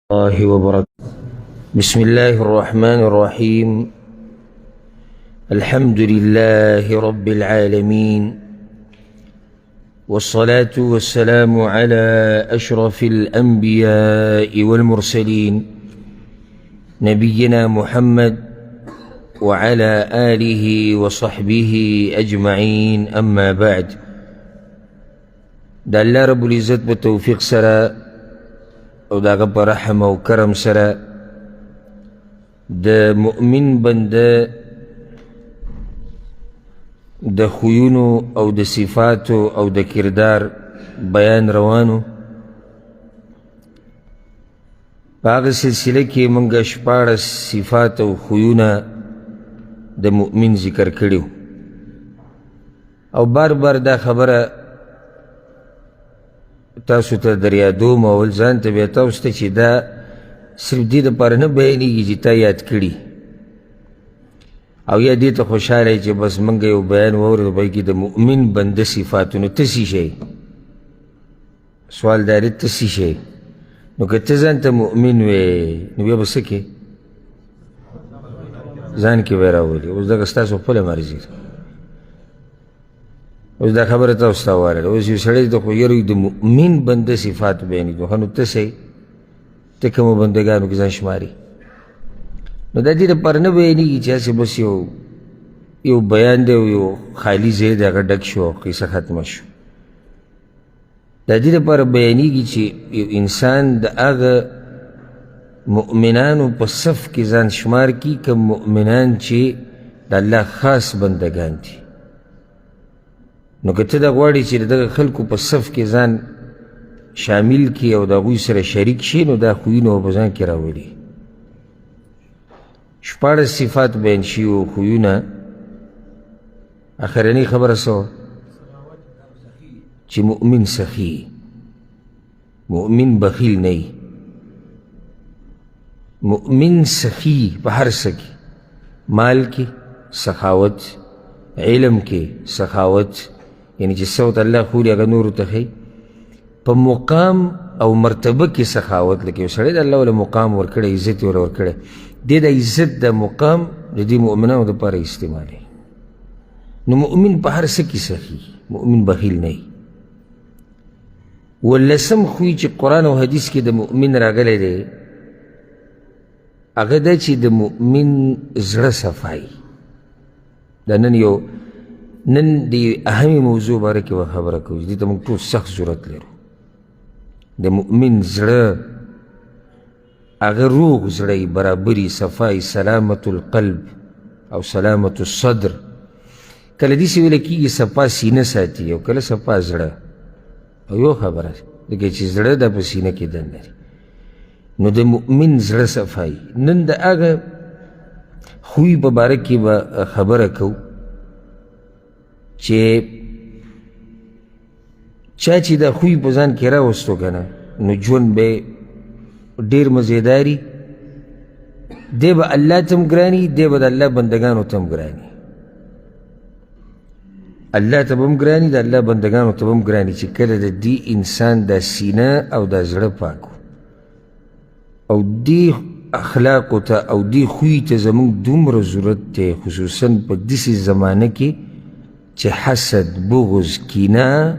الله وبركاته. بسم الله الرحمن الرحيم. الحمد لله رب العالمين، والصلاة والسلام على أشرف الأنبياء والمرسلين، نبينا محمد وعلى آله وصحبه أجمعين. أما بعد، د الله رب العزت په توفیق سره او د هغه په رحم او کرم سره د مؤمن بنده د خویونو او د صفاتو او د کردار بیان روانو. په هغه سلسله کې موږ 16 صفات او خویونه د مؤمن ذکر کړي، او بار بار دا خبره تاسو ته دریادوم او ځان ته بیا تاسو ته چې دا صرف دې دپاره نه بیانېږي چې تا یاد کړي او یا دې ته خوشحاله یې چې بس موږ یو بیان واورېدو، په کې د مؤمن بنده صفاتونو ته څه شی. سوال دا دی، ته څه شی؟ نو که ته ځان ته مؤمن وې، نو بیا به څه کې ځان کې به راولي. اوس دغه ستاسو خپله مرضي ده. اوس دا خبره تاسو ته وارله. اوس یو سړی د خو یره د مؤمن بنده صفات بیانېږي، نو ته څه، ته کومو بندګانو کې ځان شماري؟ نو دا دې لپاره نه بیانېږي چې هسې بس یو بیان دی او یو خالي ځای دی، هغه ډک شو او قصه ختمه شو. د دې لپاره بیانېږي چې یو انسان د هغه مؤمنانو په صف کې ځان شمار کړي، کوم مؤمنان چې د الله خاص بندګان دي. نو که ته دا غواړې چې د دغه خلکو په صف کې ځان شامل کړي او د هغوی سره شریک شي، نو دا خویونه به ځان کې راولي. 16 صفات بیان شوي او خویونه. اخرنۍ خبره څه وه؟ چې مؤمن سخي، مؤمن بخیل نه، مؤمن سخي په هر څه کې، مال کې سخاوت، علم کې سخاوت، یعنی چې څه ورته الله ښولي هغه نورو ته ښیي، په مقام او مرتبه کې سخاوت. لکه یو سړی د الله وله مقام ورکړی، عزت یې وله ورکړی دی، د عزت د مقام د دې مؤمنانو دپاره استعمالوي. نو مؤمن په هر څه کې سخي، مؤمن بخیل نه. ولسم خوی چې قرآن او حدیث کې د مؤمن راغلی دی، هغه دا چې د مؤمن زړه صفایي. دا نن یو نن د اهمې موضوع باره کې به خبره کوو چې دې ته موږ ټول سخت ضرورت لرو. د مؤمن زړه هغه روغ زړه، برابري، صفای، سلامت القلب او سلامت الصدر. کله داسې ویل کېږي صفا سینه ساتي، او کله صفا زړه، او یو خبره ځکه چې زړه د په سینه کې دننه دی. نو د مؤمن زړه صفایي. نن د هغه خوی په باره کې به خبره کوو چې چا چې دا خوی په ځان کې راوستو که نه، نو ژوند به ډېر مزیداري دی، به الله ته هم ګراني دی، به د الله بندګانو ته هم ګراني. الله ته به هم ګراني، د الله بندګانو ته به هم ګراني، چې کله د دې انسان دا سینه او دا زړه پاک او دې اخلاقو ته او دې خوی ته زموږ دومره ضرورت دی، خصوصا په داسې زمانه کې چې حسد، بغض، کینه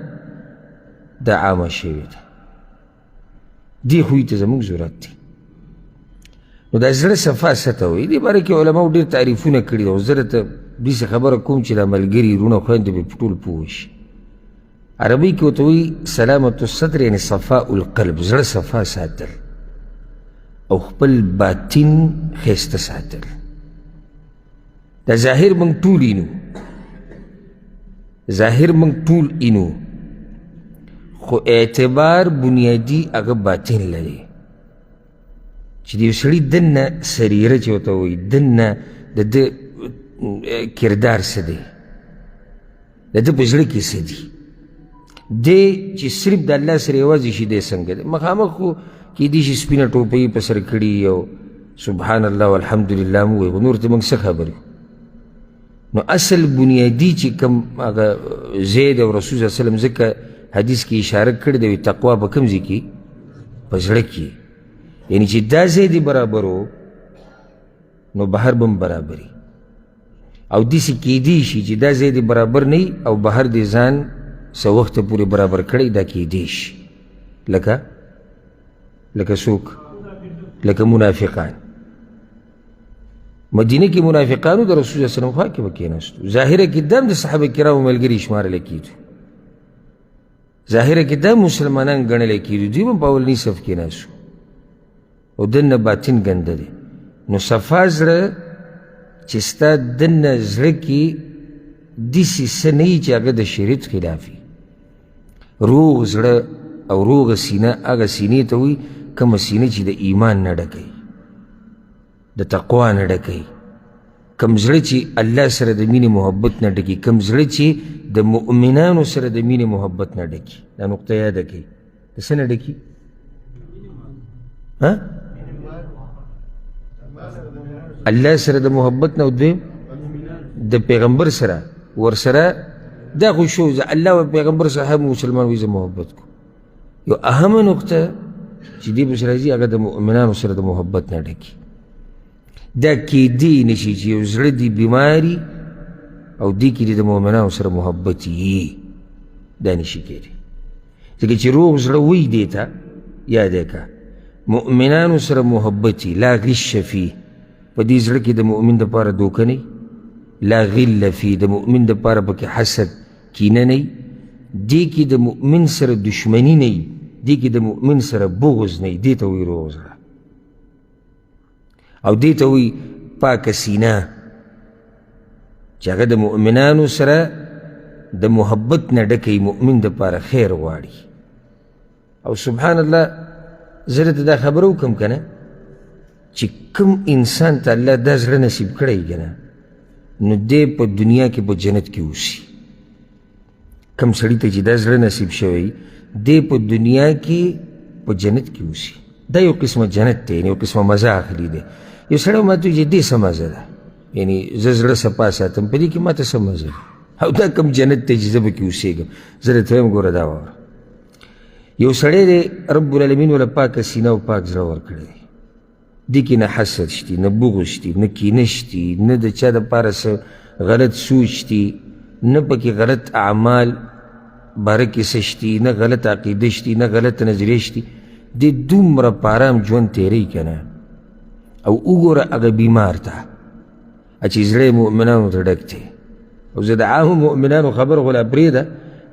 دا عامه شوې ده. دې خوی ته زموږ ضرورت دی. نو دا زړه صفا څه ته وایي؟ دې باره کې علماو ډېر تعریفونه کړي دي، او زه درته داسې خبره کوم چې دا ملګري، وروڼه، خویندې به په ټول پوه شي. عربي کې ورته وایي سلامت الصدر، یعنې صفاء القلب، زړه صفا ساتل او خپل باطن ښایسته ساتل. دا ظاهر موږ ټول اینو، ظاهر موږ ټول اینو، خو اعتبار بنیادي هغه باطن لري، چې د یو سړي دننه سریره چې ورته وایي، دننه د ده کردار څه دی، د ده په زړه کې څه دي، دی چې صرف د الله سره یوازې شي، دی څنګه دی؟ مخامخ خو کیدای شي سپینه ټوپۍ په سر کړي او سبحان الله والحمدلله مو وایي، خو نور ته موږ څه خبر یو؟ نو اصل بنیادي چې کوم هغه زید او رسول صلی الله علیه وسلم ځکه حدیث کې اشاره کړې ده، تقوا په کوم ځای کې؟ په زړه کې. یعنی چې دا ځای دې برابرو نو بهر به هم برابري، او داسې کیدی شي چې دا ځای دې برابر نه او بهر دې ځان څه وخته پورې برابر کړی، دا کیدی شي. لکه لکه څوک؟ لکه منافقان. مدینه کې منافقانو د رسول الله صلی الله علیه وسلم خوا کې به کېناستو. ظاهره کې دا هم د صحابه کرامو ملګري شمارل کېدو، ظاهره کې دا مسلمانان ګڼل کېدو، دوی به هم په اولني صف کې ناست او دننه باطن ګنده دی. نو صفا زړه چې ستا دننه زړه کې داسې څه نه وي چې هغه د شریعت خلاف وي. روغ زړه او روغه سینه هغه سینې ته وایي کومه سینه چې د ایمان نه ډکه وي، د تقوا نه ډکه وي، کوم زړه چې الله سره د مینې محبت نه ډکي، کوم زړه چې د مؤمنانو سره د مینې محبت نه ډکي. دا نقطه یاده کړئ، د څه نه ډکي؟ ها؟ الله سره د محبت نه، او دویم د پیغمبر سره ورسره. دا خو شو الله او پیغمبر سره هم مسلمان وي، زه محبت کو. یو اهمه نقطه چې دې پسې راځي هغه د مؤمنانو سره د محبت نه ډکي. دا کیدی نشي چې یو زړه دې بیماري او دې کې دې د مؤمنانو سره محبت یي، دا نشي کېدی. ځکه چې روغ زړه وایي دې ته یاده که مؤمنانو سره محبت یي، لا غش فيه، په دې زړه کې د مؤمن دپاره دوکه نه، لا غل فيه، د مؤمن دپاره پکې حسد کینه نه، دې کې د مؤمن سره دشمني نه، دې کې د مؤمن سره بغض نه، دې ته وایي روغ زړه، او دې ته وایي پاکه سینه چې هغه د مؤمنانو سره د محبت نه ډکه وي، مؤمن دپاره خیر غواړي. او سبحان الله، زه درته دا خبره وکړم که نه چې کوم انسان ته الله دا زړه نصیب کړی که نه، نو دی په دنیا کې په جنت کې اوسي. کوم سړي ته چې دا زړه نصیب شوی دی په دنیا کې په جنت کې اوسي. دا یو قسمه جنت دی، یو قسمه مزه اخلي دی. یو سړی ماته وایي چې دې څه مزه ده، یعنی زه زړه صفا ساتم، په دې کې ماته څه مزه ده، او دا کوم جنت دی چې زه پکې اوسېږم. زه درته وایم ګوره دا واوره، یو سړی دی رب العالمین وله پاکه سینه او پاک زړه ورکړی دی، دې کې نه حسد شتي، نه بغض شتي، نه کینه شتي، نه د چا دپاره څه غلط سوچ شتي، نه پکې غلط اعمال باره کې څه شتي، نه غلط عقیده شتي، نه غلط نظریه شتي. دې دومره په ارام ژوند تېروي که نه. او وګوره هغه بیمار ته چې زړه یې مؤمنانو ته ډک دی، او زه د عامو مؤمنانو خبره خو لا پرېږده،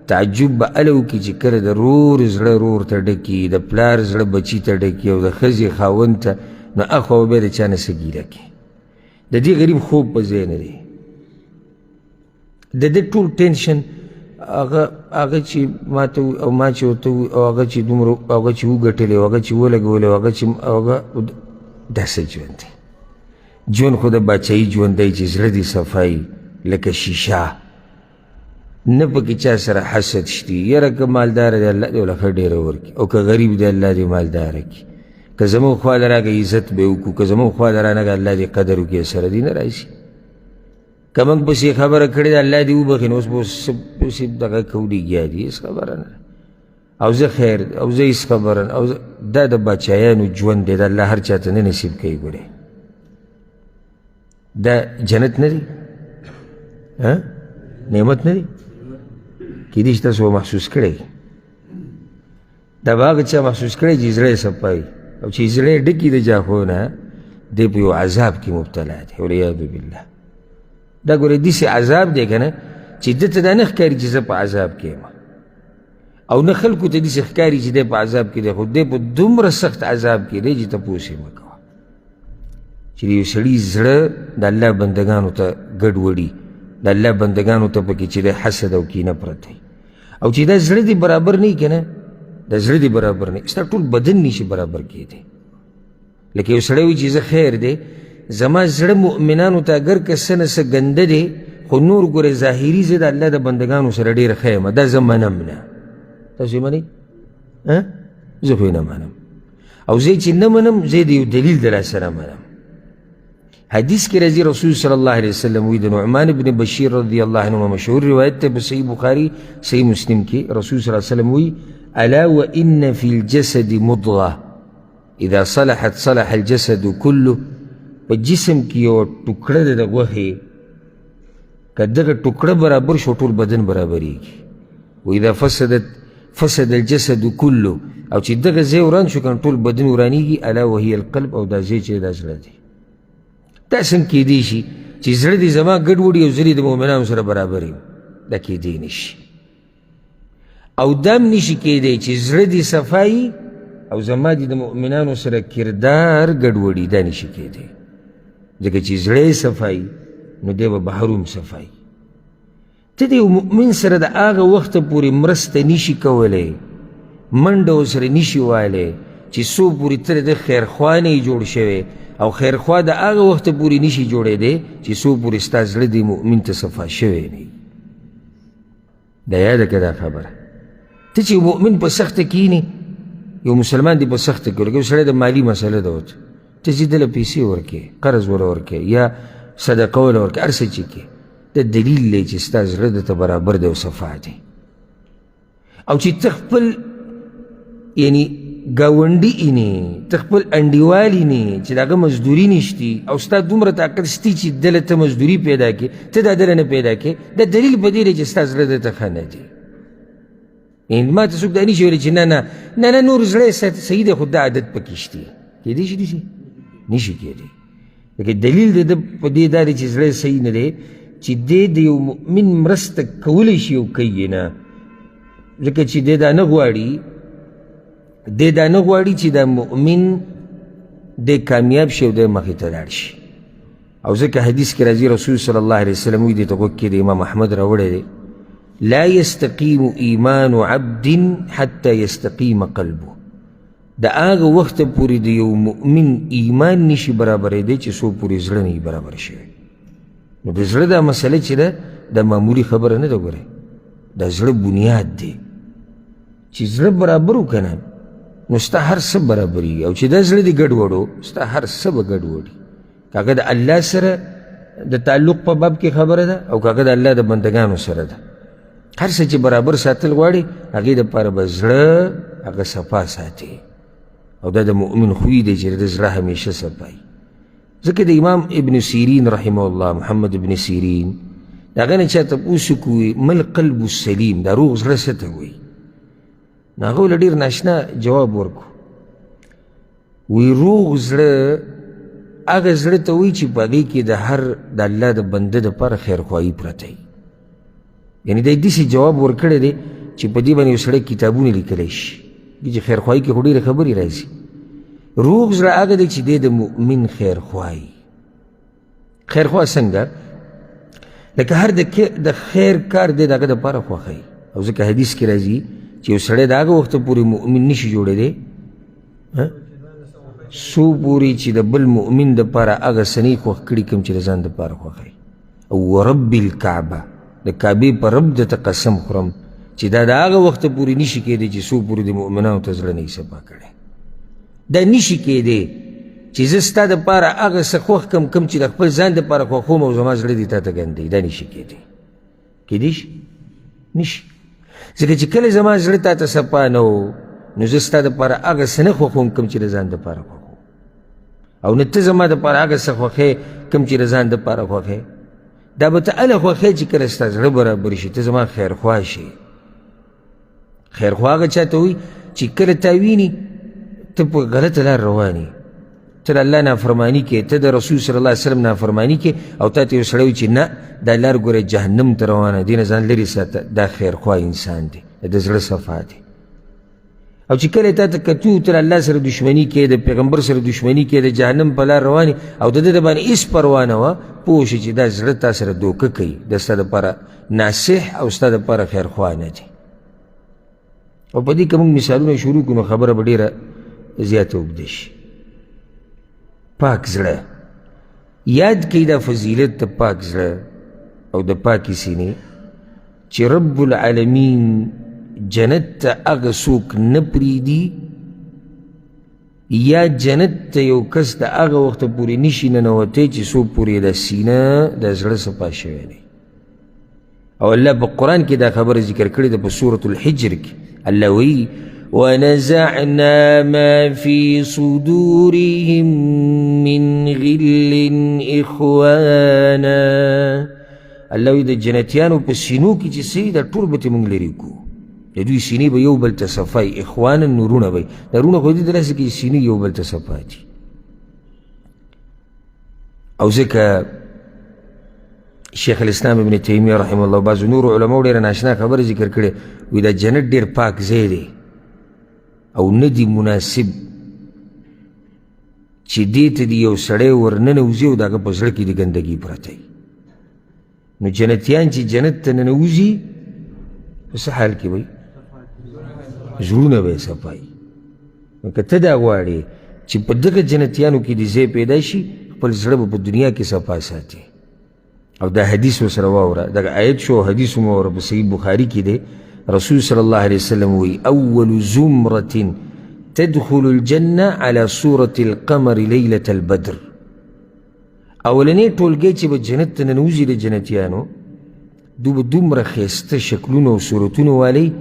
تعجب به هله وکړي چې کله د رور زړه رور ته ډکي، د پلار زړه بچي ته ډکي، او د ښځې خاوند ته، نو اخوا به بیا د چا نه څه ګیله کوي. د دې غریب خوب په ځای نه دی، د ده ټول ټینشن هغه هغه چې ما ته او ما چې ورته او هغه چې دومره هغه چې وګټلې او هغه چې ولګولې او هغه چې هغه دا څه ژوند دی؟ ژوند خو د باچایي ژوند دی چې زړه دې صفا لکه شیشه، نه پکې چا سره حسد شتي. یاره که مالدار دی الله دې ورله ښه ډېره ورکړي، او که غریب دی الله دې مالداره کړي. که زموږ خوا له راغی عزت به یې وکړو، که زموږ خوا له رانغی الله دې قدر وکړي، سره دې نه راشي. که موږ پسې خبره کړې ده الله دې وبخښي، نو اوس به پسې دغه کوو لګیا دي، هېڅ خبره نه. او زه خیر او زه هېڅ خبره نه. او دا د باچایانو ژوند دی، د الله هر چا ته نه نصیب کوي. ګورې دا جنت نه دی، نعمت نه دی، کیدای شي تاسو محسوس کړئ. دا به هغه چا محسوس کړی چې زړه یې صفا وي، او چې زړه یې ډکي د جاخو نه، دی په یو عذاب کې مبتلا دی، والعیاذ بالله. دا ګورې داسې عذاب دی که نه چې ده ته دا نه ښکاري چې زه په عذاب کې یم، او نه خلکو ته داسې ښکاري چې دی په عذاب کې دی، خو دی په دومره سخت عذاب کې دی چې تپوس یې مه کوه. چې د یو سړي زړه د الله بندګانو ته ګډ وړي، د الله بندګانو ته پکې چې دی حسد او کینه پرته وي، او چې دا زړه دې برابر نه وي که نه، دا زړه دې برابر نه وي، ستا ټول بدن نشي برابر کېدی. لکه یو سړی وایي چې زه خیر دی، زما زړه مؤمنانو ته اګر که څه نه څه ګنده دی، خو نور ګوره ظاهري زه د الله د بندګانو سره ډېر ښه یم، دا زه منم نه. تاسو یې منئ؟ زه خو یې نه منم، او زه چې نه منم زه د یو دلیل د لاسه نه منم. حدیث کې راځي رسول صلی الله علیه وسلم وایي د نعمان بن بشیر رضی الله عنه مشهور روایت دی په صحیح بخاري صحیح مسلم کې، رسول صلی الله علیه وسلم وایي الا وان فی الجسد مضغه، اذا صلحت صلح الجسد كله. په جسم کې یوه ټوکړه ده د غوښې، که دغه ټوکړه برابر شو ټول بدن برابرېږي. واذا فسدت فسد الجسد كله، او چې دغه ځای وران شو که ټول بدن ورانېږي. الا وهي القلب، او دا ځای چې دا زړه دی. دا څنګه کېدی شي چې زړه دې زما ګډوډي او زړه دې د مؤمنانو سره برابر وي؟ دا کېدی نه شي. او دا هم نشي کېدی چې زړه دې صفا او زما دې د مؤمنانو سره کردار ګډوډي، دا نشي کېدی. ځکه چې زړه یې صفا نو دی به بهر هم صفا. ته د یو مؤمن سره د هغه وخته پورې مرسته نشي کولی، منډه ورسره نشي والی چې څو پورې ته د خیرخوا نه جوړ شوی، او خیرخوا د هغه وخته پورې نشي جوړېدی چې څو پورې ستا زړه د مؤمن ته صفا شوی نه. دا یاده که دا خبره. ته چې مؤمن په سخته کینی، یو مسلمان دی په سخته کې ورکوي، یو سړی د مالي مسله ده ورته، ته چې دله پیسې ورکې، قرض وله ورکې یا صدقه وله ورکې، هر څه چې کې، دا دلیل دی چې ستا زړه درته برابر دی او صفا دی. او چې ته خپل یعنی ګاونډي اینې، ته خپل انډیوال اینې چې د هغه مزدوري نشتي او ستا دومره طاقت شتي چې دله ته مزدوري پیدا کړې، ته دا دله نه پیدا کړې، دا دلیل په دې دی چې ستا زړه درته ښه نه دی. یعنی ما ته څوک دا نشي ویلی چې نه نه نه نه نور زړه یې صحیح دی خو دا عادت پکې شتي. کېدی شي داسې؟ نشي کېدی. لکه دلیل د ده په دې دا دی چې زړه یې صحیح نه دی، چې دی د یو مؤمن مرسته کولی شي او کوي یې نه، ځکه چې دی دا نه غواړي، دی دا نه غواړي چې دا مؤمن دی کامیاب شي او دی مخې ته لاړ شي. او ځکه حدیث کې راځي رسول صلی الله علیه وسلم وایي، دې ته غوږ کښېږدئ، امام احمد راوړی دی، لا يستقيم ایمان عبد حتی يستقیم قلبه. د هغه وخته پورې د یو مؤمن ایمان نشي برابرېدی چې څو پورې زړه نه برابر شوی. نو د زړه دا مسله چې ده، دا معمولي خبره نه ده، ګورئ د زړه بنیاد دی. چې زړه برابر که نه نو ستا هر څه برابرېږي، او چې دا زړه دې ګډوډو ستا هر څه به ګډوډي. که هغه د الله سره د تعلق په باب کې خبره ده او که هغه د الله د بندګانو سره ده، هر څه چې برابر ساتل غواړي هغې دپاره به زړه هغه صفا ساتي. او دا د مؤمن خوی دی چې د زړه همیشه صفا وي. ځکه د امام ابن سیرین رحمه الله، محمد ابن سیرین، د هغه نه چا تپوس وکړو ما القلب السلیم، دا روغ زړه څه ته وایي؟ نو هغه له ډېر ناشنا جواب ورکړو، وی روغ زړه هغه زړه ته وایي چې په هغې کې د هر د الله د بنده دپاره خیرخواهي پرته وي. یعنې دی داسې جواب ورکړی دی چې په دې باندې یو سړی کتابونه لیکلی شي، چې خیرخواهي کې خو ډېرې خبرې راځي. روغ زړه هغه دی چې دی د مؤمن خیرخواه وي. خیرخواه څنګه؟ لکه هر د خیر کار دی د هغه دپاره خوښوي. او ځکه حدیث کې راځي چې یو سړی د هغه وخته پورې مؤمن نشي جوړېدی څو پورې چې د بل مؤمن دپاره هغه څه نه خوښ کړي کوم چې د ځان دپاره خوښوي. او ورب الکعبه، د کعبې په رب درته قسم خورم چې دا د هغه وخته پورې نشي کېدی چې څو پورې د مؤمنانو ته زړه نه وي صفا کړی. دا نشي کېدی چې زه ستا دپاره هغه څه خوښ کړم کوم چې د خپل ځان دپاره خوښوم او زما زړه دې تا ته ګندوي. دا نشي کېدی. کېدی شي؟ نشي. ځکه چې کله زما زړه تا ته صفا نه و نو زه ستا دپاره هغه څه نه خوښوم کوم چې د ځان دپاره خوښوم، او نه ته زما دپاره هغه څه خوښې کوم چې د ځان دپاره خوښې. دا به ته هله خوښې چې کله ستا زړه برابر شي، ته زما خیرخواه شې. خیرخواه هغه چا ته وایي چې کله تا ویني ته په غلطه لار روان یې، ته د الله نافرماني کوې، ته د رسول صلی الله علیه وسلم نافرماني کوې، او تا ته یو سړی وایي چې نه دا لار ګوره جهنم ته روانه، دې نه ځان لرې ساته، دا خیرخواه انسان دی، د زړه صفا دی. او چې کله تا ته کتو ته الله سره دښمني کوې، د پیغمبر سره دښمني کوې، د جهنم په لار روان یې، او د ده د باندې هېڅ پروا نه وه، پوه شي چې دا زړه تا سره دوکه کوي، دا ستا دپاره ناصح او ستا دپاره خیرخواه نه دی. او په دې که موږ مثالونه شروع کړو نو خبره به ډېره زیاته اوږده شي. پاک زړه یاد کړئ، دا فضیلت د پاک زړه او د پاکې سینې چې رب العالمین جنت ته هغه څوک نه پرېږدي یا جنت ته یو کس د هغه وخته پورې نشي ننوتی چې څو پورې د سینه د زړه صفا شوی دی. او الله په قرآن کې دا خبره ذکر کړې ده په سورة الحجر کې. الله وایي ونزعنا ما في صدورهم من غل إخوانا. الله وایي د جنتیانو په سینو کې چې څه دي دا ټول به ترې موږ لرې کړو. د دوی سینې به یو بل ته صفا وي، اخوانا وروڼه به وي. دا وروڼه خو دې داسې کوي سینې یو بل ته صفا دي. او ځکه شیخ الاسلام ابن تیمیه رحمه الله بعضو نورو علماو ډېره ناشنا خبره ذکر کړې، وایي دا جنت ډېر پاک ځای دی او نه دی مناسب چې دې ته دې یو سړی ورننوځي او د هغه په زړه کې د ګندګي پرته وي. نو جنتیان چې جنت ته ننوځي په څه حال کې وي؟ زړونه به یې صفا وي. نو که ته دا غواړې چې په دغه جنتیانو کې دې ځای پیدا شي، خپل زړه به په دنیا کې صفا ساتې. او دا حدیث ورسره واوره، دغه آیت شو حدیث هم واوره، په صحیح بخاري کې دی. رسول صلی الله علیه وسلم وایي اول زمرة تدخل الجنة على صورة القمر ليلة البدر. اولنې ټولګی چې به جنت ته ننوځي د جنتیانو، دوی به دومره ښایسته شکلونه او صورتونه والي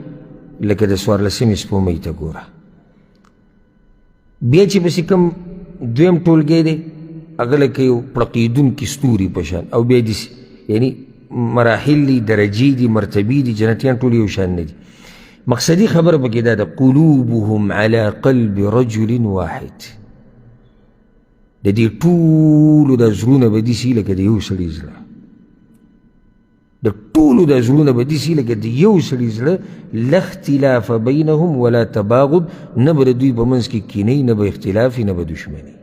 لکه د څوارلسمې سپوږمۍ ته ګوره. بیا چې پسې کوم دویم ټولګی دی هغه لکه یو پړقېدونکي ستوري په شان، او بیا داسې یعنی مراحل دي، درجې دي، مرتبې دي. جنتیان ټول یو شان نه دي. مقصدي خبره پکې دا ده قلوبهم على قلب رجل واحد. د دې ټولو دا زړونه به داسې لکه د یو سړي زړه، د ټولو دا زړونه به داسې لکه د یو سړي زړه، لا اختلاف بینهم ولا تباغض، نه به د دوی په منځ کې کینې، نه به اختلاف، نه به دښمني.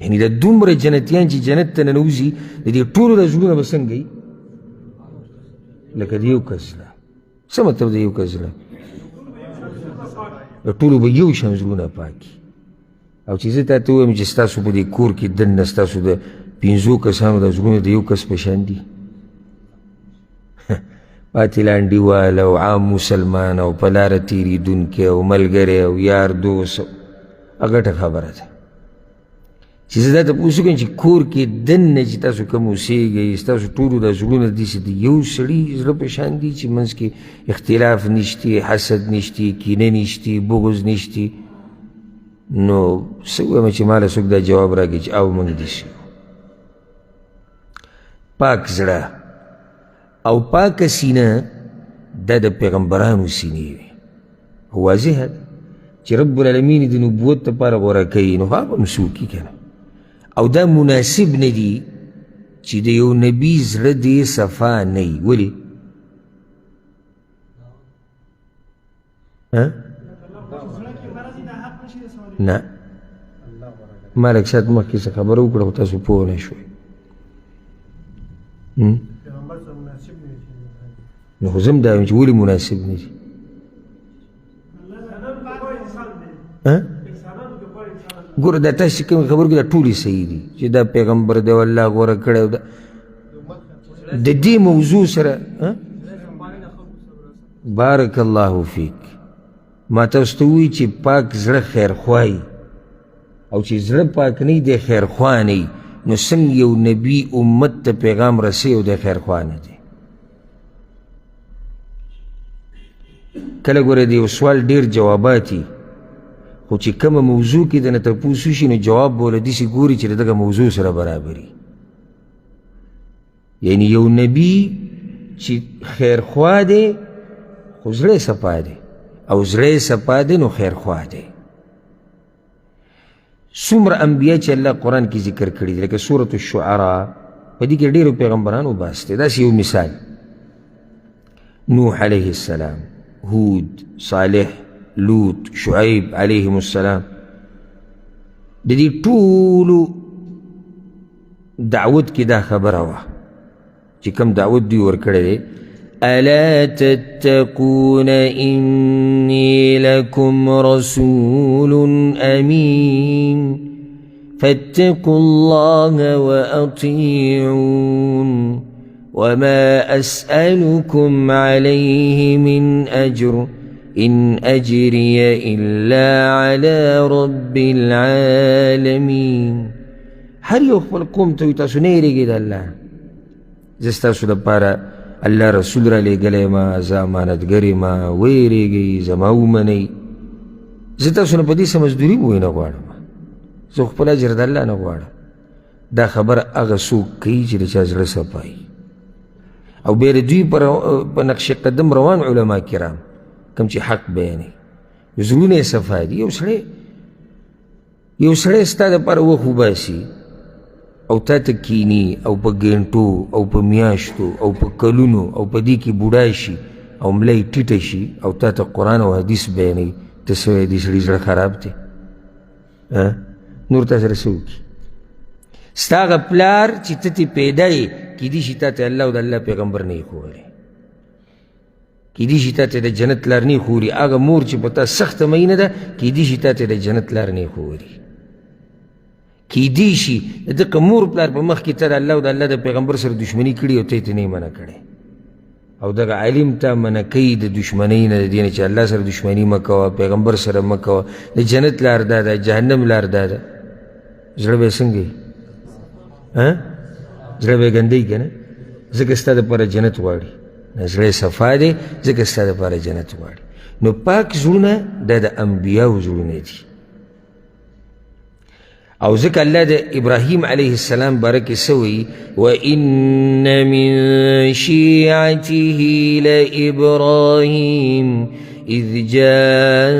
یعنې د دومره جنتیان چې جنت ته ننوځي د دې ټولو دا زړونه به څنګه وي؟ لکه د یو کس زړه. څه مطلب د یو کس زړه؟ د ټولو به یو شان زړونه پاک. او چې زه تا ته ووایم چې ستاسو په دې کور کې دننه ستاسو د پنځو کسانو د زړونه د یو کس په شان دي، پاتې لانډیوال او عام مسلمان او په لاره تېرېدونکی او ملګری او یار دوست، غټه خبره ده. چې زه دا تپوس وکړم چې کور کې دننه چې تاسو کوم اوسېږئ ستاسو ټولو دا زړونه داسې د یو سړي زړه په شان دي چې منځ کې اختلاف نشتي، حسد نشتي، کینه نشتي، بغض نشتي، نو څه ووایم چې ماله څوک دا جواب راکړي چې او موږ داسې یو. پاک زړه او پاکه سینه دا د پیغمبرانو سینې وي. واضحه ده چې رب العالمین د نبوت لپاره غوره کوي، نو هغه هم څوک که نه. او دا مناسب نه دي چې د یو نبي زړه دې صفا نه وي. ولې؟ نه، ما لږ ساعت مخکې څه خبره وکړه خو تاسو پوه نه شوئ. نو خو زه هم دا وایم چې ولې مناسب نه دي؟ ګوره دا تاسو چې کومې خبرې کوئ دا ټولې صحیح دي چې دا پیغمبر دی او الله غوره کړی او د دې موضوع سره. بارک الله فیک. ما تاسو ته ووایي چې پاک زړه خیرخواه او چې زړه پاک نه دی خیرخواه نه، نو څنګه یو نبي امت ته پیغام رسوي او دی خیرخواه نه دی؟ کله ګوره د یو سوال ډېر جوابات وي، خو چې کومه موضوع کې درنه تپوس وشي نو جواب به ورله داسې ګوري چې د دغه موضوع سره برابري. یعنی یو نبی چې خیرخواه دی خو زړه یې صفا دی، او زړه یې صفا دی نو خیرخواه دی. څومره انبیا چې الله قرآن کې ذکر کړي دي لکه سورة الشعراء، په دې کې ډېرو پیغمبرانو بحث دی. داسې یو مثال نوح علیه السلام، هود، صالح، لوط، شعیب علیهم السلام، د دې ټولو دعوت کې دا خبره وه چې کوم دعوت دوی ورکړی دی، الا تتقون اني لكم رسول امين فاتقوا الله واطيعون وما اسالكم عليه من اجر ان اجري الا على رب العالمين. هر یو خپل قوم ته وایي تاسو نه یریږئ د الله، زه ستاسو لپاره الله رسول را لېږلی ما، زه امانتګر یم، ویرېږئ، زما ومنئ. زه تاسو نه په دې څه مزدوري به نه غواړم، زه خپل اجر د الله نه غواړم. دا خبره هغه څوک کوي چې د چا زړه صفا وي. او بیا د دوی په نقش قدم روان علما کرام کوم چې حق بیانوي، زړونه یې صفا دي. یو سړی ستا دپاره وخت وباسي او تا ته کینی او په ګنټو او په میاشتو او په کلونو او په دې کې بوډا شي او ملا یې ټیټه شي او تا ته قرآن او حدیث بیانوي، ته څه وایې؟ دې سړي زړه خراب دی، نور تا سره څه وکړي؟ ستا هغه پلار چې ته ترې پیدا یې، کیدی شي تا ته الله او د الله پیغمبر نه یې ښوولی، کیدی شي تا ته د جنت لار نه ښوولي. هغه مور چې په تا سخته مینه ده، کیدی شي تا ته د جنت لار نه ښوولي. کیدی شي د دغه مور پلار په مخ کې ته د الله او د الله د پیغمبر سره دښمني کړي او ته یې نه منع کړې، او دغه عالم ته منع کوي د دښمنۍ نه، د دې نه چې الله سره دښمني مه کوه، پیغمبر سره مه کوه، د جنت لار دا ده، جهنم لار دا ده. زړه به یې څنګه وي؟ زړه به یې ګنده وي که نه؟ ځکه ستا دپاره جنت غواړي. زړه یې صفا دی ځکه ستا دپاره جنت غواړي. نو پاک زړونه دا د انبیاو زړونه دي. او ځکه الله د ابراهیم علیه السلام باره کې څه وایي؟ وإن من شیعته لإبراهیم إذ جاء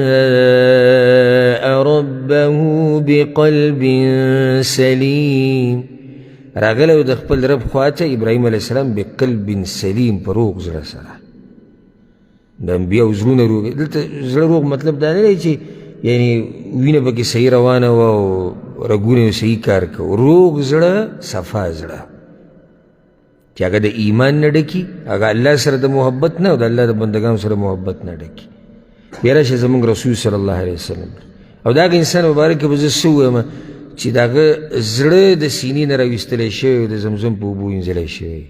ربه بقلب سلیم. راغلی و د خپل رب خواته ابراهیم علیه السلام بقلب سلیم، په روغ زړه سره. د انبیاو زړونه روغ. دلته زړه روغ مطلب دا نه دی چې یعنی وینه پکې صحیح روانه وه او رګونه یې صحیح کار کوو. روغ زړه صفا زړه چې هغه د ایمان نه ډکي، هغه الله سره د محبت نه او د الله د بندګانو سره محبت نه ډکي. بیا راشه زموږ رسول صلی الله علیه وسلم او د هغه انسان مبارک به زه څه ووایم چې د هغه زړه د سینې نه راویستلی شوی او د زمزم په اوبو وینځلی شوی،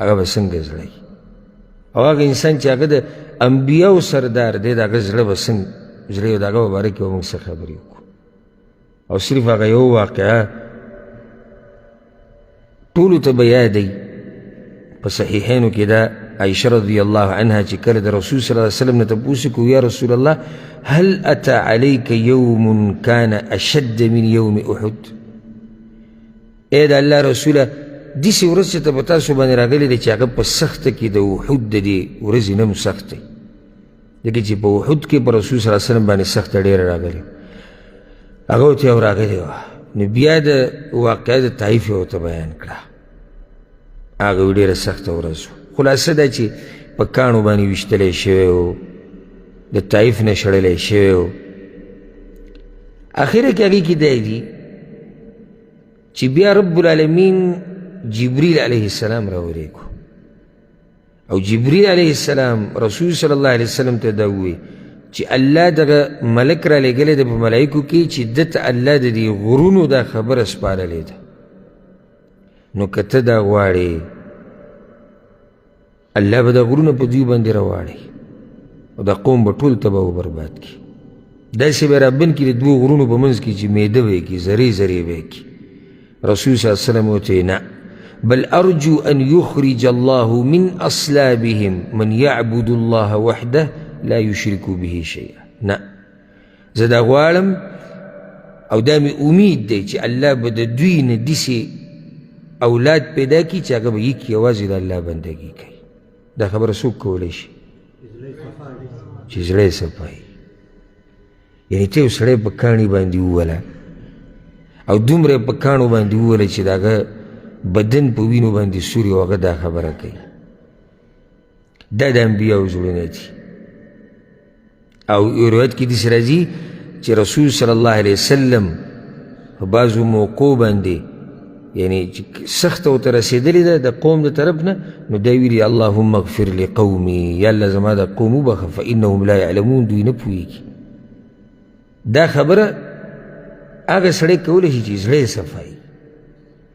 هغه به څنګه زړه وي؟ او هغه انسان چې هغه د انبیاو سردار دی، د هغه زړه به څنګه زړه وي؟ د هغه په باره کې به موږ څه خبرې وکړو. او صرف هغه یو واقعه ټولو ته به یادوي، په صحیحینو کې ده، عایشه رضی الله عنها چې کله د رسول صلی الله علیه وسلم نه تپوس وکړو، یا رسول الله هل اتى عليك يوم كان اشد من يوم احد؟ ای د الله رسوله، داسې ورځ چې ته په تاسو باندې راغلې ده چې هغه په سخته کې د احد د دې ورځې نه هم سخت دی، ځکه چې په احد کې په رسول صلی الله علیه وسلم باندې سخته ډېره راغلې، هغه ورته یو راغلې وه. نو بیا د واقعه د طایف یې ورته بیان کړه، هغه ډېره سخته ورځ وه. خلاصه دا چې په کاڼو باندې ویشتلی شوی و، د طایف نه شړلی شوی و. اخره کې هغې کې دی دي چې بیا رب العالمین جبریل علیه السلام راولېږو، او جبریل علیه السلام رسول صلی الله علیه وسلم ته دا ووایي چې الله دغه ملک را لېږلی دی په ملایکو کې چې ده ته الله د دې غرونو دا خبره سپارلې ده، نو که ته دا غواړې الله به دا غرونه په دوی باندې راواړي او دا قوم به ټول تباه و برباد کړي. داسې به رابن کړي د دوو غرونو په منځ کې چې میده به یې کړي، ذرې ذرې به یې کړي. رسول صلی الله علیه وسلم ورته نه، بل أرجو أن يخرج الله من أصلابهم من يعبد الله وحده لا يشرك به شيئا. نه، زه دا غواړم او دا مې امید دی چې الله به د دوی نه داسې اولاد پیدا کړي چې هغه به یک یوازې د الله بندګي کوي. دا خبره څوک کولی شي؟ چې زړه یې صفا وي. یعنې ته یو سړی په کاڼي باندې ووله او دومره یې په کاڼو باندې ووله چې د هغه بدن په وینو باندې سوري او هغه دا خبره کوي. دا د انبیاو زړونه دي. او یو روایت کې داسې راځي چې رسول صلی الله علیه وسلم په بعضو موقعو باندې یعنی چې سخته ورته رسېدلې ده د قوم د طرف نه، نو دا ویلي اللهم اغفر لقومي، یا الله زما د قوم وبخښه، فانهم لا یعلمون، دوی نه پوهېږي. دا خبره هغه سړی کولی شي چې زړه یې صفا وي.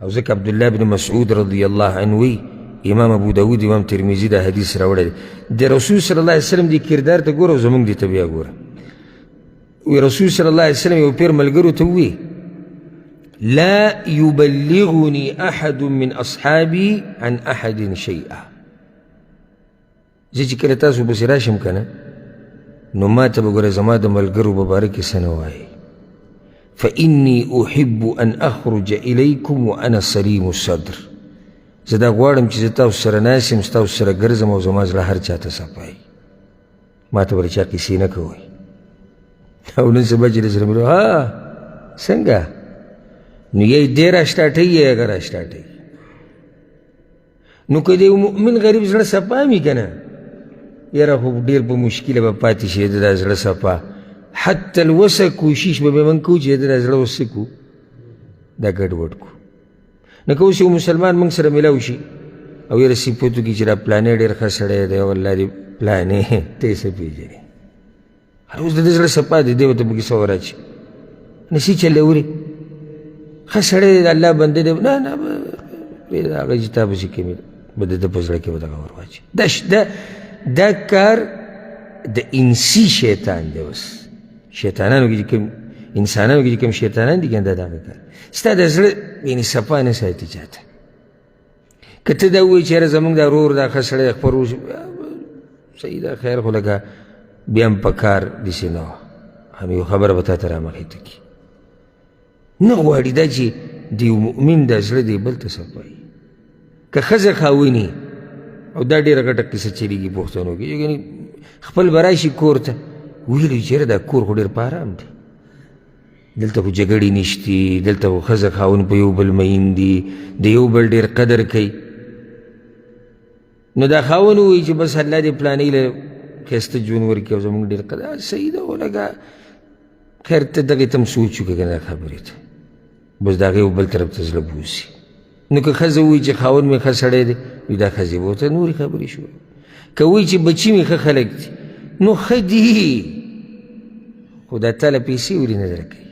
او ځکه عبدالله بن مسعود رضی الله عنه وایي، امام ابو داود امام ترمذي دا حدیث راوړی دی، د رسول صلی الله علیه وسلم دې کردار ته ګوره او زموږ دې ته بیا ګوره. وی رسول صلی الله علیه وسلم یو پیر ملګرو ته ووی لا يبلغني أحد من أصحابي عن أحد شيئا. زه چې کله تاسو پسې راشم که نه، نو ما ته به ګوره زما د ملګرو په باره کې څه نه وایې. فإني أحب أن أخرج إليكم وأنا سليم الصدر. زه دا غواړم چې زه تاسو سره ناست یم، ستاسو سره ګرځم او زما زړه هر چا ته صفا وي، ما ته به د چا قصې نه کوئ. او نن سبا چې سره ملو، ها څنګه، نو یې دی راسټارټوي یا هغه راسټارټوي. نو که د یو مؤمن غریب زړه صفا وي که نه، یاره خو ډېر په مشکله به پاتې شي د دا زړه صفا. حتی الوسه کوشش به موږ کوو چې د دا زړه اوس څه کړو، دا ګډوډ کړو. نو که اوس یو مسلمان موږ سره میلاو شي او یاره صفت وکړي چې دا پلانی ډېر ښه سړی دی، والله دې پلانی ته یې څه پېژنې، هر اوس د دې زړه صفا دی، دی ورته پکې څه وراچي نسی چل اوري، ښه سړی دی، د الله بنده دی، نه نه پرېږده هغه چې تا پسې کمې به د ده په زړه کې به دغه ور واچي. دا کار د انسي شیطان دی. اوس شیطانانو کې چې کوم انسانانو کې چې کوم شیطانان دي که نه، دا دغه کار ستا د زړه یعنې صفا نه ساتي چاته. که ته دا ووایې چې یاره زموږ دا ورور دا ښه سړی خپل ورور صحیح ده، خیر خو لکه بیا هم په کار داسې نه وه، هم یو خبره به تا ته رامخې ته کړي. نه غواړي دا چې د یو مؤمن دا زړه دی بل ته صفا وي. که ښځه خاوني، او دا ډېره غټه قصه چلېږي پښتنو کې، یعنې خپل به راشي کور ته ویلي چې یاره دا کور خو ډېر په ارام دی، دلته خو جګړې نشتي، دلته خو ښځه خاوند په یو بل مین دي، د یو بل ډېر قدر کوي. نو دا خاوند ووایي چې بس الله دې پلانۍ له ښایسته ژوند ورکړي او زموږ ډېر قدر، صحیح ده، خو لږه خیر ته دغې ته هم سوچ وکړه که نه خبرې ته، بس د هغې بل طرف ته زړه بوځي. نو که ښځه ووایي چې خاوند مې ښه سړی دی، نو دا ښځې به ورته نورې خبرې شروع. که وایي چې بچي مې ښه خلک دي، نو ښه دي، خو دا تا له پیسې ولې نه درکوي؟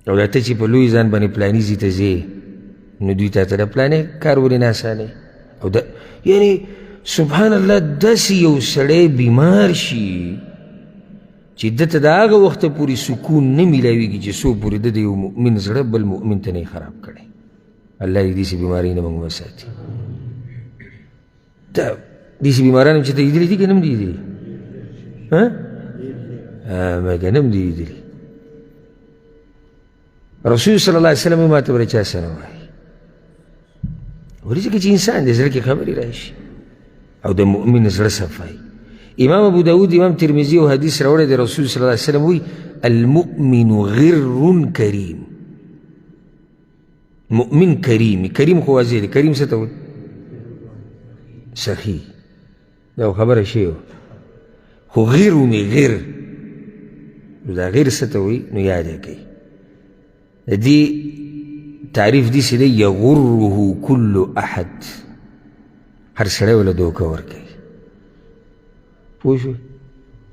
او دا ته چې په لوی ځان باندې پلاني ځي ته ځې، نو دوی تا ته د پلانې کار ولې نه اسانوي؟ او دا یعنې سبحان الله، داسې یو سړی بیمار شي چې ده ته د هغه وخته پورې سکون نه میلاویږي چې څو پورې ده د یو مؤمن زړه بل مؤمن ته نه خراب کړی. الله دې داسې بیمارۍ نه موږ وساتي. دا داسې بیماران چې ته لیدلي دي که نه هم دي لیدلي؟ ها؟ مګر نه هم دي لیدلي. رسول صلی الله علیه وسلم ما ته به چا سره وایي، ولې ځکه چې انسان دی، زړه کې خبرې راشي او د مؤمن زړه صفایي. امام ابو داود، امام ترمذي او حدیث راوړی دی، رسول صلی الله علیه وسلم وایي المؤمن غر کریم. مؤمن کریم، کریم خو واضح دی، کریم څه ته وایي؟ سخي، دا خبره شوې وه. خو غیر ومې غیر، نو دا غیر څه ته وایي؟ نو یاد یې کړئ. د دې تعریف داسې دی، یغره کل احد، هر سړی وله دوکه ورکوي. پوه شوې؟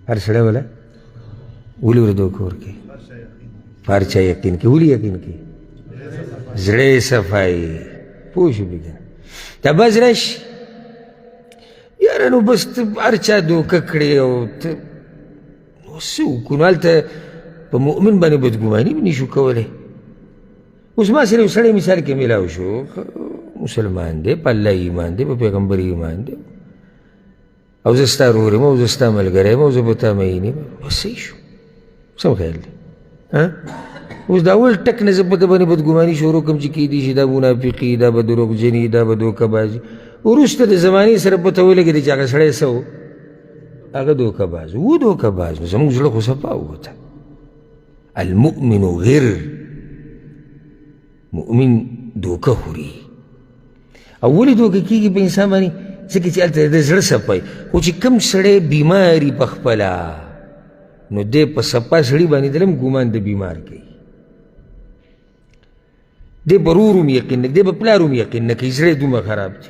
هر سړی وله ولې وله دوکه ورکوي؟ په هر چا یقین کوي. ولې یقین کوي؟ زړه یې صفایي. پوه شو پرې که نه؟ دا بعض راشي یاره نو بس ته هر چا دوکه کړې او ته نو څه وکړو؟ نو هلته په مؤمن باندې بدګماني هم نشو کولی. اوس ما سره یو سړی مثال کې میلاو شو، مسلمان دی، په الله ایمان دی، په پیغمبر ایمان دی، او زه ستا ورور یم، او زه ستا ملګری یم، او زه په تا مین یم. بس صحیح شو، سم خیال دی. اوس د اول ټک نه زه په ده باندې بدګماني شروع کړم چې کیدای شي دا منافقي، دا به دروغجني، دا به دوکه بازي. وروسته د زمانې سره پته ولګېده چې هغه سړی څه و؟ هغه دوکه باز و. دوکه باز نو زموږ زړه خو صفا ووته. المؤمن غر، مؤمن دوکه خوري. او ولې دوکه کېږي په انسان باندې؟ ځکه چې هلته د زړه صفا وي. خو چې کوم سړی بیماري په خپله، نو دی په صفا سړي باندې دلم ګمان د بیمار کوي. دی په ورور هم یقین نه کوي، دی په پلار هم یقین نه کوي، زړه یې دومره خراب دی.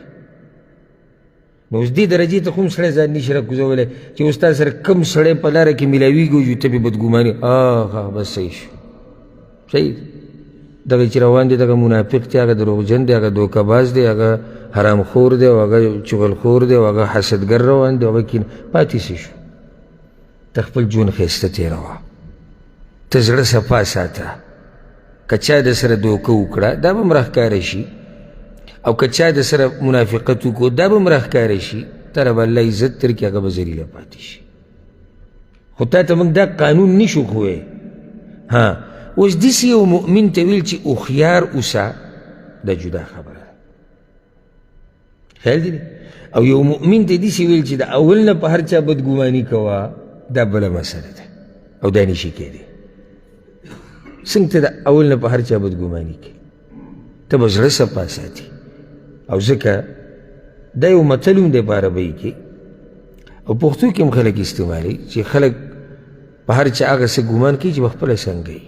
نو اوس دې درجې ته خو هم سړی ځان نشي راکوزولی چې اوس تا سره کوم سړی په لاره کې میلاویږي او ته پرې بدګماني، آه بس صحیح شو، صحیح دی. دغه چې روان دی دغه منافق دی، هغه دروغجن دی، هغه دوکه باز دی، هغه حرامخور دی، او هغه چغلخور دی، او هغه حسدګر روان دی، او هغه کین پاتې څه شو؟ ته خپل ژوند ښایسته تېروه، ته زړه صفا ساته. که چا د سره دوکه وکړه دا به هم راښکاره شي، او که چا د سره منافقت وکړو دا به هم راښکاره شي. تا له به الله عزت درکړي، هغه به ذلیله پاتې شي. خو تا ته موږ دا قانون نشو ښووی. ها اوس داسې یو مؤمن ته ویل چې هوښیار اوسه، دا جدا خبره ده. خیال دی؟ او یو مؤمن ته داسې ویل چې د اول نه په هر چا بدګماني کوه، دا بله مسله ده او دا نشي کېدی. څنګه ته د اول نه په هر چا بدګماني کوې؟ ته به زړه صفا ساتي. او ځکه دا یو متل هم دی په عربۍ کې او پښتو کې هم خلک استعمالوي چې خلک په هر چا هغه څه ګمان کوي چې په خپله څنګه وي،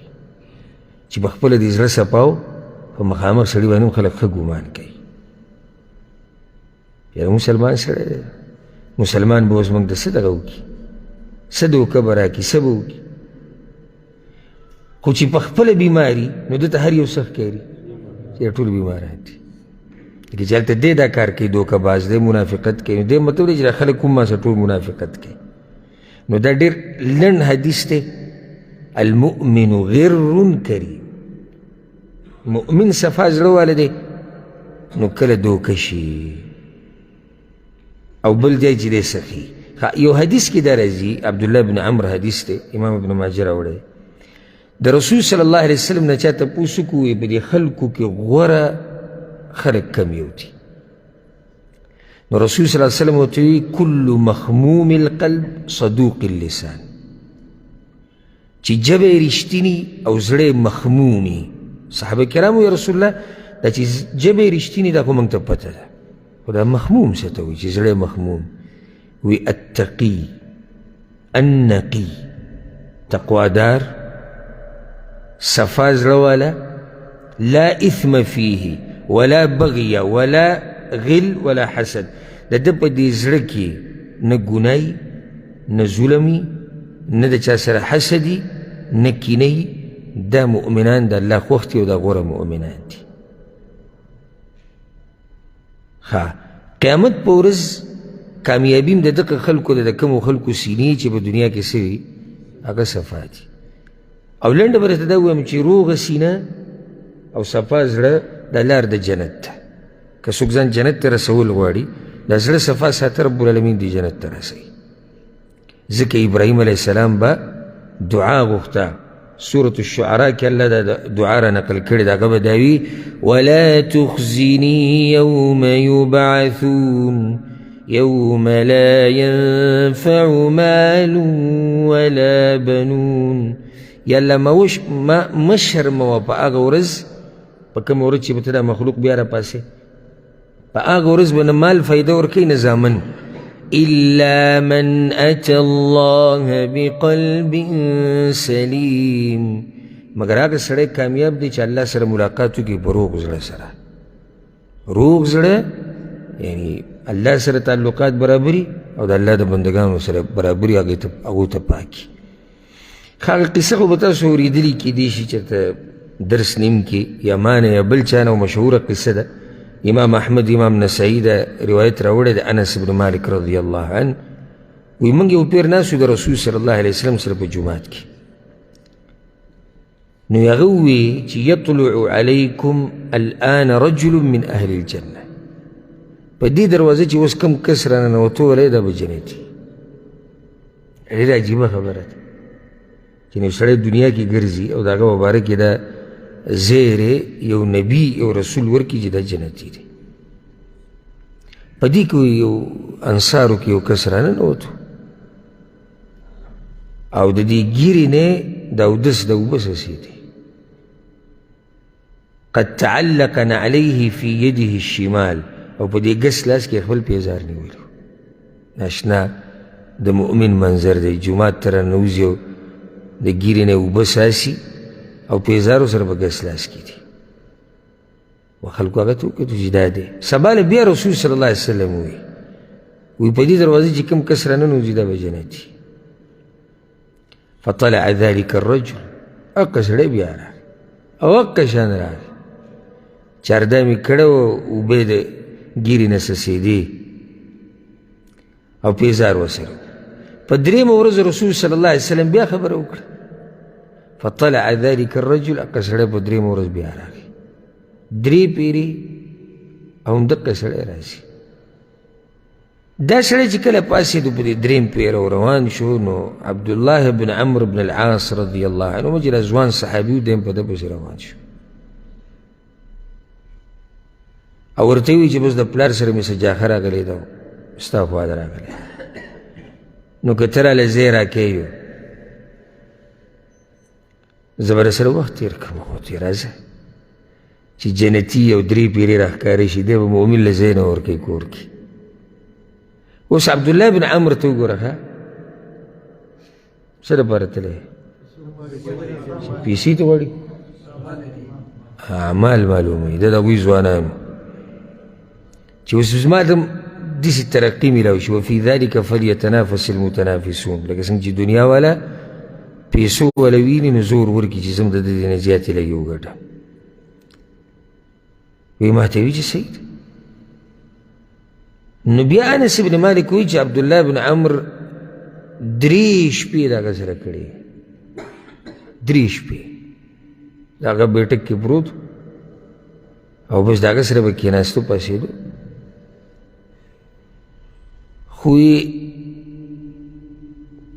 چې په خپله د زړه صفا و په مخامخ سړي باندې هم خلک ښه ګمان کوي. یاره مسلمان سړی دی، مسلمان به اوس موږ ته څه دغه وکړي، څه دوکه به راکړي، څه به وکړي؟ خو چې په خپله بیماري نو ده ته هر یو څه ښکاري چې ټول بیماران دي. لکه چې هلته دی دا کار کوي، دوکه باز دی، منافقت کوي، نو دی مطلب دی چې دا خلک هم ما سره ټول منافقت کوي. نو دا ډېر لنډ حدیث دی. المؤمن غر کریم، مؤمن صفا زړه واله دی، نو کله دوکه شي. او بل ځای چې دی سخي. یو حدیث کې دا راځي، عبدالله بن عمر حدیث دی، امام ابن ماجه راوړی، د رسول صلی الله علیه وسلم نه چا تپوس وکړو، وایي په دې خلکو کې غوره خلک کم یو دي. نو رسول صلی الله علیه وسلم ورته وایي کل مخموم القلب صدوق اللسان، چې ژبه یې رښتیني او زړه یې مخمومي. صحابه کرامو یا رسول الله دا چې ژبه یې رښتیني دا خو موږ ته پته ده، خو دا مخموم څه ته وایي چې زړه یې مخموم وي؟ التقي النقي، تقوادار، صفا زړه والا، لا اثم فيه ولا بغي ولا غل ولا حسد. د ده په دې زړه کې نه ګناه، نه ظلم، نه د چا سره حسدي، نه کینه. دا مؤمنان د الله خوښ دي او دا غوره مؤمنان دي. ښه قیامت په ورځ کامیابي هم د دغه خلکو ده، د کومو خلکو سینې چې په دنیا کې څه وي هغه صفا دي. او لنډه به درته دا ووایم چې روغه سینه او صفا زړه د لار د جنت ده. که څوک ځان جنت ته رسول غواړي، د زړه صفا ساته، رب العالمین دې جنت ته رسوي. ځکه ابراهیم علیه السلام به دعا غوښته، سورة الشعراء کې الله دا دعا را نقل کړې ده، هغه به دا وي ولا تخزني یوم یبعثون یوم لا ينفع مال ولا بنون. یا الله ما مه شرموه په هغه ورځ، په کومه ورځ چې به ته دا مخلوق بیا راپاڅې، په هغه ورځ به نه مال فایده ورکوي نه زامن، إلا من أتى الله بقلب سليم. مګر هغه سړی کامیاب دی چې الله سره ملاقات وکړي په روغ زړه سره. روغ زړه یعنی الله سره تعلقات برابري او د الله د بندګانو سره برابري، هغو ته پاکي. هغه قصه خو به تاسو اورېدلي کېدای شي چېرته درس نیم کې یا ما نه یا بل چا نه، مشهوره قصه ده. امام احمد امام نسائی دا روایت راوړی د انس بن مالک رضی الله عنه، وایي موږ یو پیر ناست د رسول صلی الله علیه وسلم سره په جومات کې، نو هغه ووایي چې یطلع علیکم الآن رجل من اهل الجنه، په دې دروازه چې اوس کوم کس راننوتو ولی دا به جنتي. ډېره عجیبه خبره ده چې یو سړی دنیا کې ګرځي او د هغه په باره کې دا زیری یو نبی یو رسول ورکړي چې دا جنتي دی. په دې کې یو انصارو کې یو کس راننوتو او د دې ږیرې نه د اودس د اوبه څڅېدې. قد تعلق نعلیه فی یده الشمال، او په دې ګس لاس کې خپل پیزار نیولی. ناشنا د مؤمن منظر دی، جومات ته راننوځي او د ږیرې نه اوبه څاڅي او پیزارو سره په ګس لاس کې دي. و خلکو هغه ته وکتل چې دا دی. سبا له بیا رسول صلی الله علیه وسلم ووایي، وایي په دې دروازه چې کوم کس راننوځي دا به جنتي. فطلع ذلك الرجل، هغه سړی بیا راغی او هغه شان راغی، چاردا مې کړی و، اوبه د ږیرې نه څڅېدې او پیزار ورسره. په درېیمه ورځ رسول صلی الله علیه وسلم بیا خبره وکړه، فطلع ذلك الرجل، هغه سړی په درېیمه ورځ بیا راغی، درې پیرې او همدقه سړی راځي. دا سړی چې کله پاڅېدو په دې دریم پیر او روان شو، نو عبدالله بن عمرو بن العاص رضی الله عنه چې دا ځوان صحابي و، دی هم په ده پسې روان شو او ورته یې وویل چې بس د پلار سره مې څه جاخه راغلې ده، ستا خوا ته راغلې، نو که ته راله ځای راکوې یو زه به سره وخت تېر کړم. خو ته راځه چې جنتي یو درې پیرې راښکاره شي، دی به مؤمن له ځای نه ورکوي کور کې. اوس عبدالله بن عمر ته وګوره، ښه څه دپاره تللی؟ پیسې ته غواړي، اعمال معلوموي. دا د هغوی ځوانانو چې اوس زما د داسې ترقي میلاو شي، وفي ذلک فلیتنافس المتنافسون، لکه څنګه چې دنیا والا پیسو والا ویني نو زور ورکړي چې زه هم د دې نه زیاتې لږې وګټم. وایي ما ته وایي چې صحیح ده. نو بیا انس بن مالک وایي چې عبدالله بن عمر درې شپې د هغه سره کړې، درې شپې د هغه بیټک کې پروت او بس د هغه سره به کېناستو پاڅېدو. خو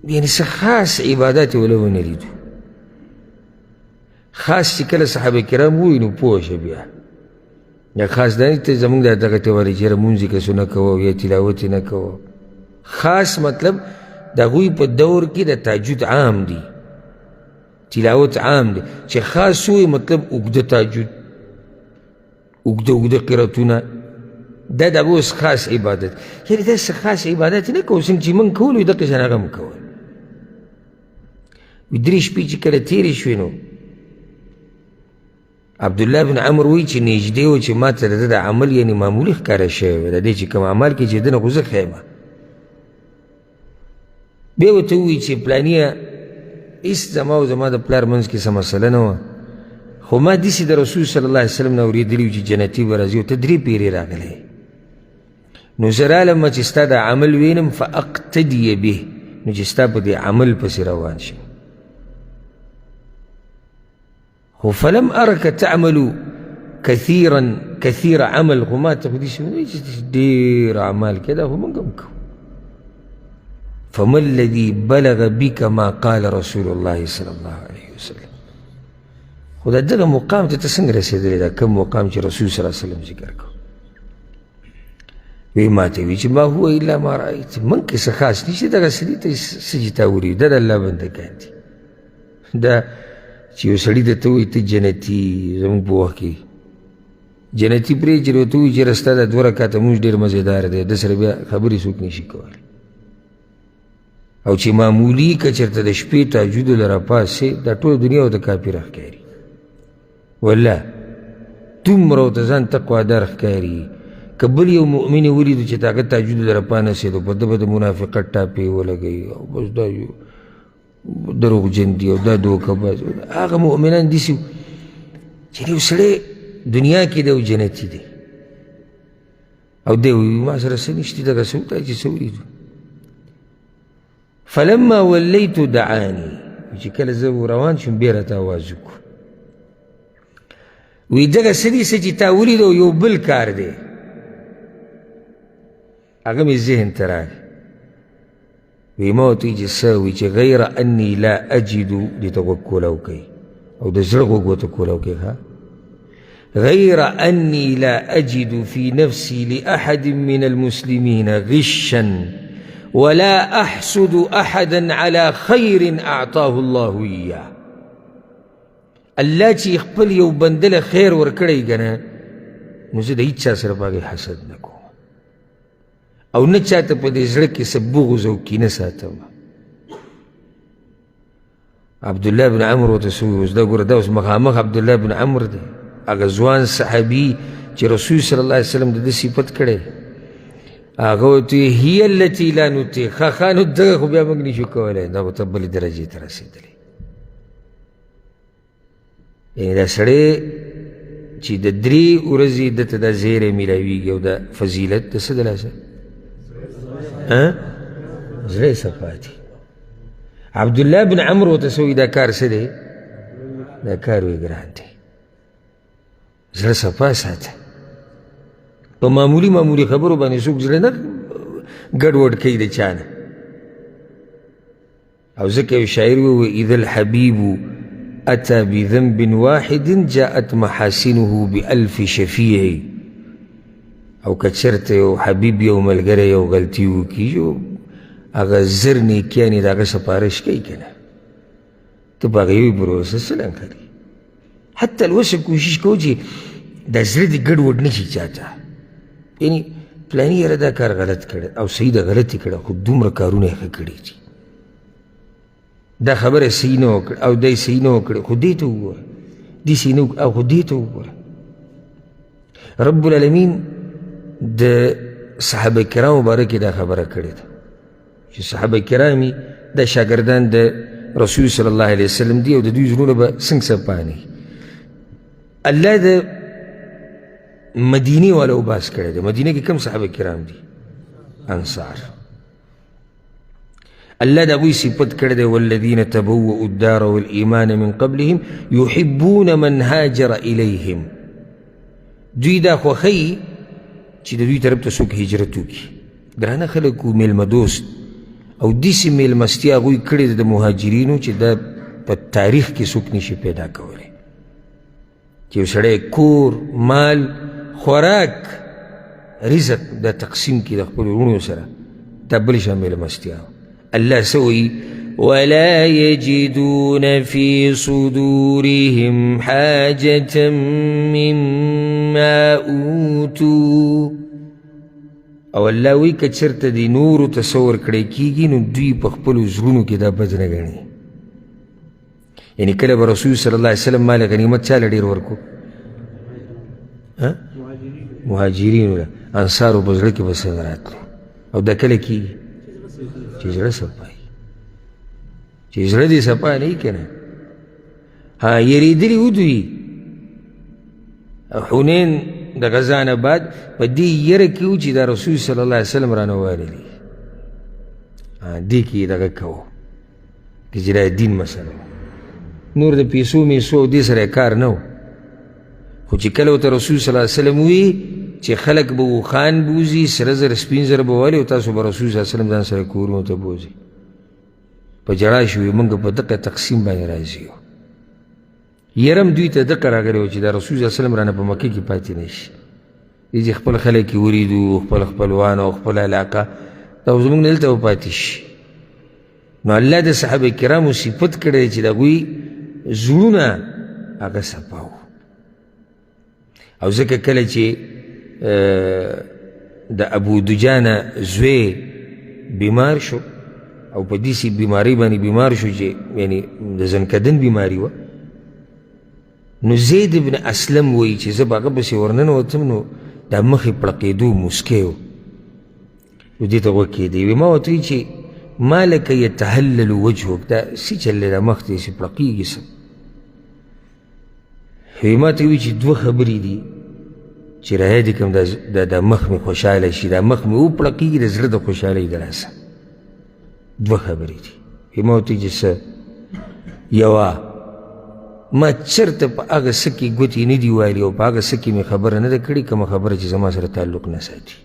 یعنې څه خاص عبادت یې وله ونه لیدو. خاص چې کله صحابه کرام ووایي نو پوه شه بیا، یا خاص دا نه ته زموږ د دغه ته وایي چې یاره مونځ یې که څه نه کوه یا تلاوت یې نه کوه. خاص مطلب د هغوی په دور کې د تهجد عام دی، تلاوت عام دی. چې خاص ووایي مطلب اوږده تهجد، اوږده اوږده قرتونه، دا د هغوی اوس خاص عبادت. یعنې داسې خاص عبادت نه کوو څنګه چې موږ کولو، دقې شان هغه هم کول. درې شپې چې کله تېرې شوې نو عبدالله بن عمر وایي چې نږدې و چې ما ته د ده د عمل یعنې معمولي ښکاره شوی وی، د دې چې کوم عمل کې چې ده نه خو زه ښه یم. بیا ورته ووایي چې پلانیه هېڅ زما او زما د پلار منځ کې څه مسله نه وه، خو ما داسې د رسول صلی الله علیه وسلم نه اورېدلي وو چې جنتي به راځي او ته درې پیرې راغلی، نو زه رالم چې ستا د عمل وینم، فاقتدي به، نو چې ستا په دې عمل پسې روان شم. خو فلم ارک تعمل کثیرا کثیر عمل، خو ما ته خو داسې ونه چې ډېر اعمال کې، دا خو موږ هم کوو. فما الذي بلغ بك ما قال رسول الله صلى الله عليه وسلم، خو دا دغه مقام ته ته څنګه رسېدلی؟ دا کوم مقام چې رسول صلی الله علیه وسلم ذکر کړو؟ وی ما ته وی چې ما هو الا ما رأیت، من کې څه خاص نشته، دغه څه دي ته څه چې تا ولید، دا د الله بندګان دي. دا چې یو سړي ته ته وایي ته جنتي، زموږ په وخت کې جنتي پرې چې ورته ووایي چېرې ستا دا دوه رکعته مونځ ډېر مزېدار دی، ده سره بیا خبرې څوک نه شي کولی. او چې معمولي که چېرته د شپې تهجدو له راپاڅې، دا ټوله دنیا ورته کافره ښکاري، والله دومره ورته ځان تقوادار ښکاري. که بل یو مؤمن یې ولیدو چې د هغه تهجدو له راپانسېدو، په ده به د منافقت ټاپې ولګوي او بس دا یو دروغجن دي او دا دوکه باز. هغه مؤمنان داسې چې یو سړی دنیا کې دی او جنتي دی، او دی وایي ما سره څه نشته، دغه څه وکړه چې څه ولیدو. فلما ولیت دعاني، چې کله زه روان شوم بیا راته اواز وکړو، وی دغه څه دي څه چې تا ولیدو یو بل کار دی، هغه مې ذهن ته راغی. وی ما ورته ویل چې څه؟ وی چې غیر انی لا اجدو، دې ته غوږ کولاو کوي او د زړه غوږ ورته کولاو کوي، ښه، غير أني لا أجد في نفسي لأحد من المسلمين غشا ولا أحسد أحدا على خير أعطاه الله إياه. الله چې خپل یو بنده له خیر ورکړی که نه، نو زه د هیچا سره په هغې حسد نه کوم او نه چاته په دې زړه کې څه بغض او کینه ساتم. عبدالله بن عمرو ورته څه وویل؟ اوس دا ګوره، دا اوس مخامخ عبدالله بن عمرو دی، هغه ځوان صحابي چې رسول صلی الله علیه وسلم د ده صفت کړی. هغه ورته وویل هي التي لا نطیق، ښه ښه نو دغه خو بیا موږ نشو کولی، دا خو ته بلې درجې ته رسېدلی. یعنې دا سړی چې د درې ورځې ده ته دا زیری میلاویږي او دا فضیلت د څه د لاسه زړه یې صفا دی. عبدالله بن عمرو ورته څه وایي؟ دا کار څه دی؟ دا کار وایي ګران دی، زړه صفا ساته. په معمولي معمولي خبرو باندې څوک زړه نه ګډوډ کوي د چا نه. او ځکه یو شاعر وویل اذا الحبیب اتى بذنب واحد جاءت محاسنه بألف شفیع. او که چېرته یو حبیب یو ملګری یو غلطي وکړي، یو هغه 1000 نیکیانې د هغه سفارش کوي که نه، ته په هغه یوې پورې ورسره څه لنګ کوي. حتی الوسه کوشش کوو چې دا زړه دې ګډوډ نه شي چا ته، یعنې پلاني یاره دا کار غلط کړی او صحیح ده غلط یې کړی، خو دومره کارونه یې ښه کړي دي، دا خبره صحیح نه وکړه او دا یې صحیح نه وکړه، خو دې ته وګوره، دې صحیح نه وکړه او خو دې ته وګوره. رب العالمین د صحابه کرامو باره کې دا خبره کړې ده چې صحابه کرام دا شاګردان د رسول صلی الله علیه وسلم دي او د دوی زړونه به څنګه سپاني. الله د مدینې والو باس کړی دی. مدینه کې کوم صحابه کرام دي؟ انصار. الله د هغوی صفت کړی دی والذین تبوؤوا الدار والایمان من قبلهم یحبون من هاجر الیهم. دوی دا خوښوي چې د دوی طرف ته څوک هجرت وکړي. درانه خلک وو، میلمه دوست، او داسې میلمستیا هغوی کړې ده د مهاجرینو چې دا په تاریخ کې څوک نشي پیدا کولی، چې یو سړی کور، مال، خوراک، رزق دا تقسیم کړي د خپلو وروڼو سره، دا بل شان میلمستیا. الله څه وایي؟ ولا يجدون في صدورهم حاجة مما أوتوا. او الله وایي که چېرته دې نورو ته څه ورکړی کېږي نو دوی په خپلو زړونو کې دا بد نه ګڼي. یعنې کله به رسول صلی الله علیه وسلم مال غنیمت چا له ډېر ورکو؟ مهاجرینو له. انصارو په زړه کې به څه نه راتلو. او دا کله کېږي؟ چې زړه صفا وي، چې زړه دې صفا نه وي که نه. ها یېرېدلي وو دوی. حنین د غزا نه بعد په دې یره کې و چې دا رسول صلی الله علیه وسلم رانه والي، دې کې یې دغه کوو چې دا دین مسله وه. نور د پیسو میسو او دې سره کار نه و. خو چې کله ورته رسول صلی الله علیه وسلم ووایي چې خلک به اوښان بوځي، سره زر سپین زر به والي او تاسو به رسول صلی الله علیه وسلم ځان سره کورونو ته بوځي، په ژړا شوي موږ په دقه تقسیم باندې راضي یو. یرم دوی ته دقه راغلی و چې دا رسول صلی الله علیه وسلم رانه په مکه کې پاتې نه شي. دې چې خپل خلک یې ولیدو، خپل خپلوان او خپله علاقه، دا خو زموږ نه دلته به پاتې شي. نو الله د صحابه کرامو صفت کړی چې د هغوی زړونه هغه صفا وو. او ځکه کله چې د ابو دجانه زوی بیمار شو او په داسې بیمارۍ باندې بیمار شو چې یعنې د زنکدن بیماري وه، نو زید ابن اسلم وایي چې زه به هغه پسې ورننوتم نو دا مخ یې پړقېدو، موسکی و، نو دې ته غوږ کېدی. وایي ما ورته وایي چې ما لک یتهلل وجهک، دا څه چل دی، دا مخ دې څه پړقېږي څه؟ وایي ما ته وایي چې دوه خبرې دي چې رایادې کړم، دا مخ مې خوشحاله شي، دا مخ مې وپړقېږي د زړه د خوشحالۍ د لاسه. دوه خبرې دي. وایي ما ورته وایي چې څه؟ یوه، ما چېرته په هغه څه کې ګوتې نه دي والي او په هغه څه کې مې خبره نه ده کړې کومه خبره چې زما سره تعلق نه ساتي.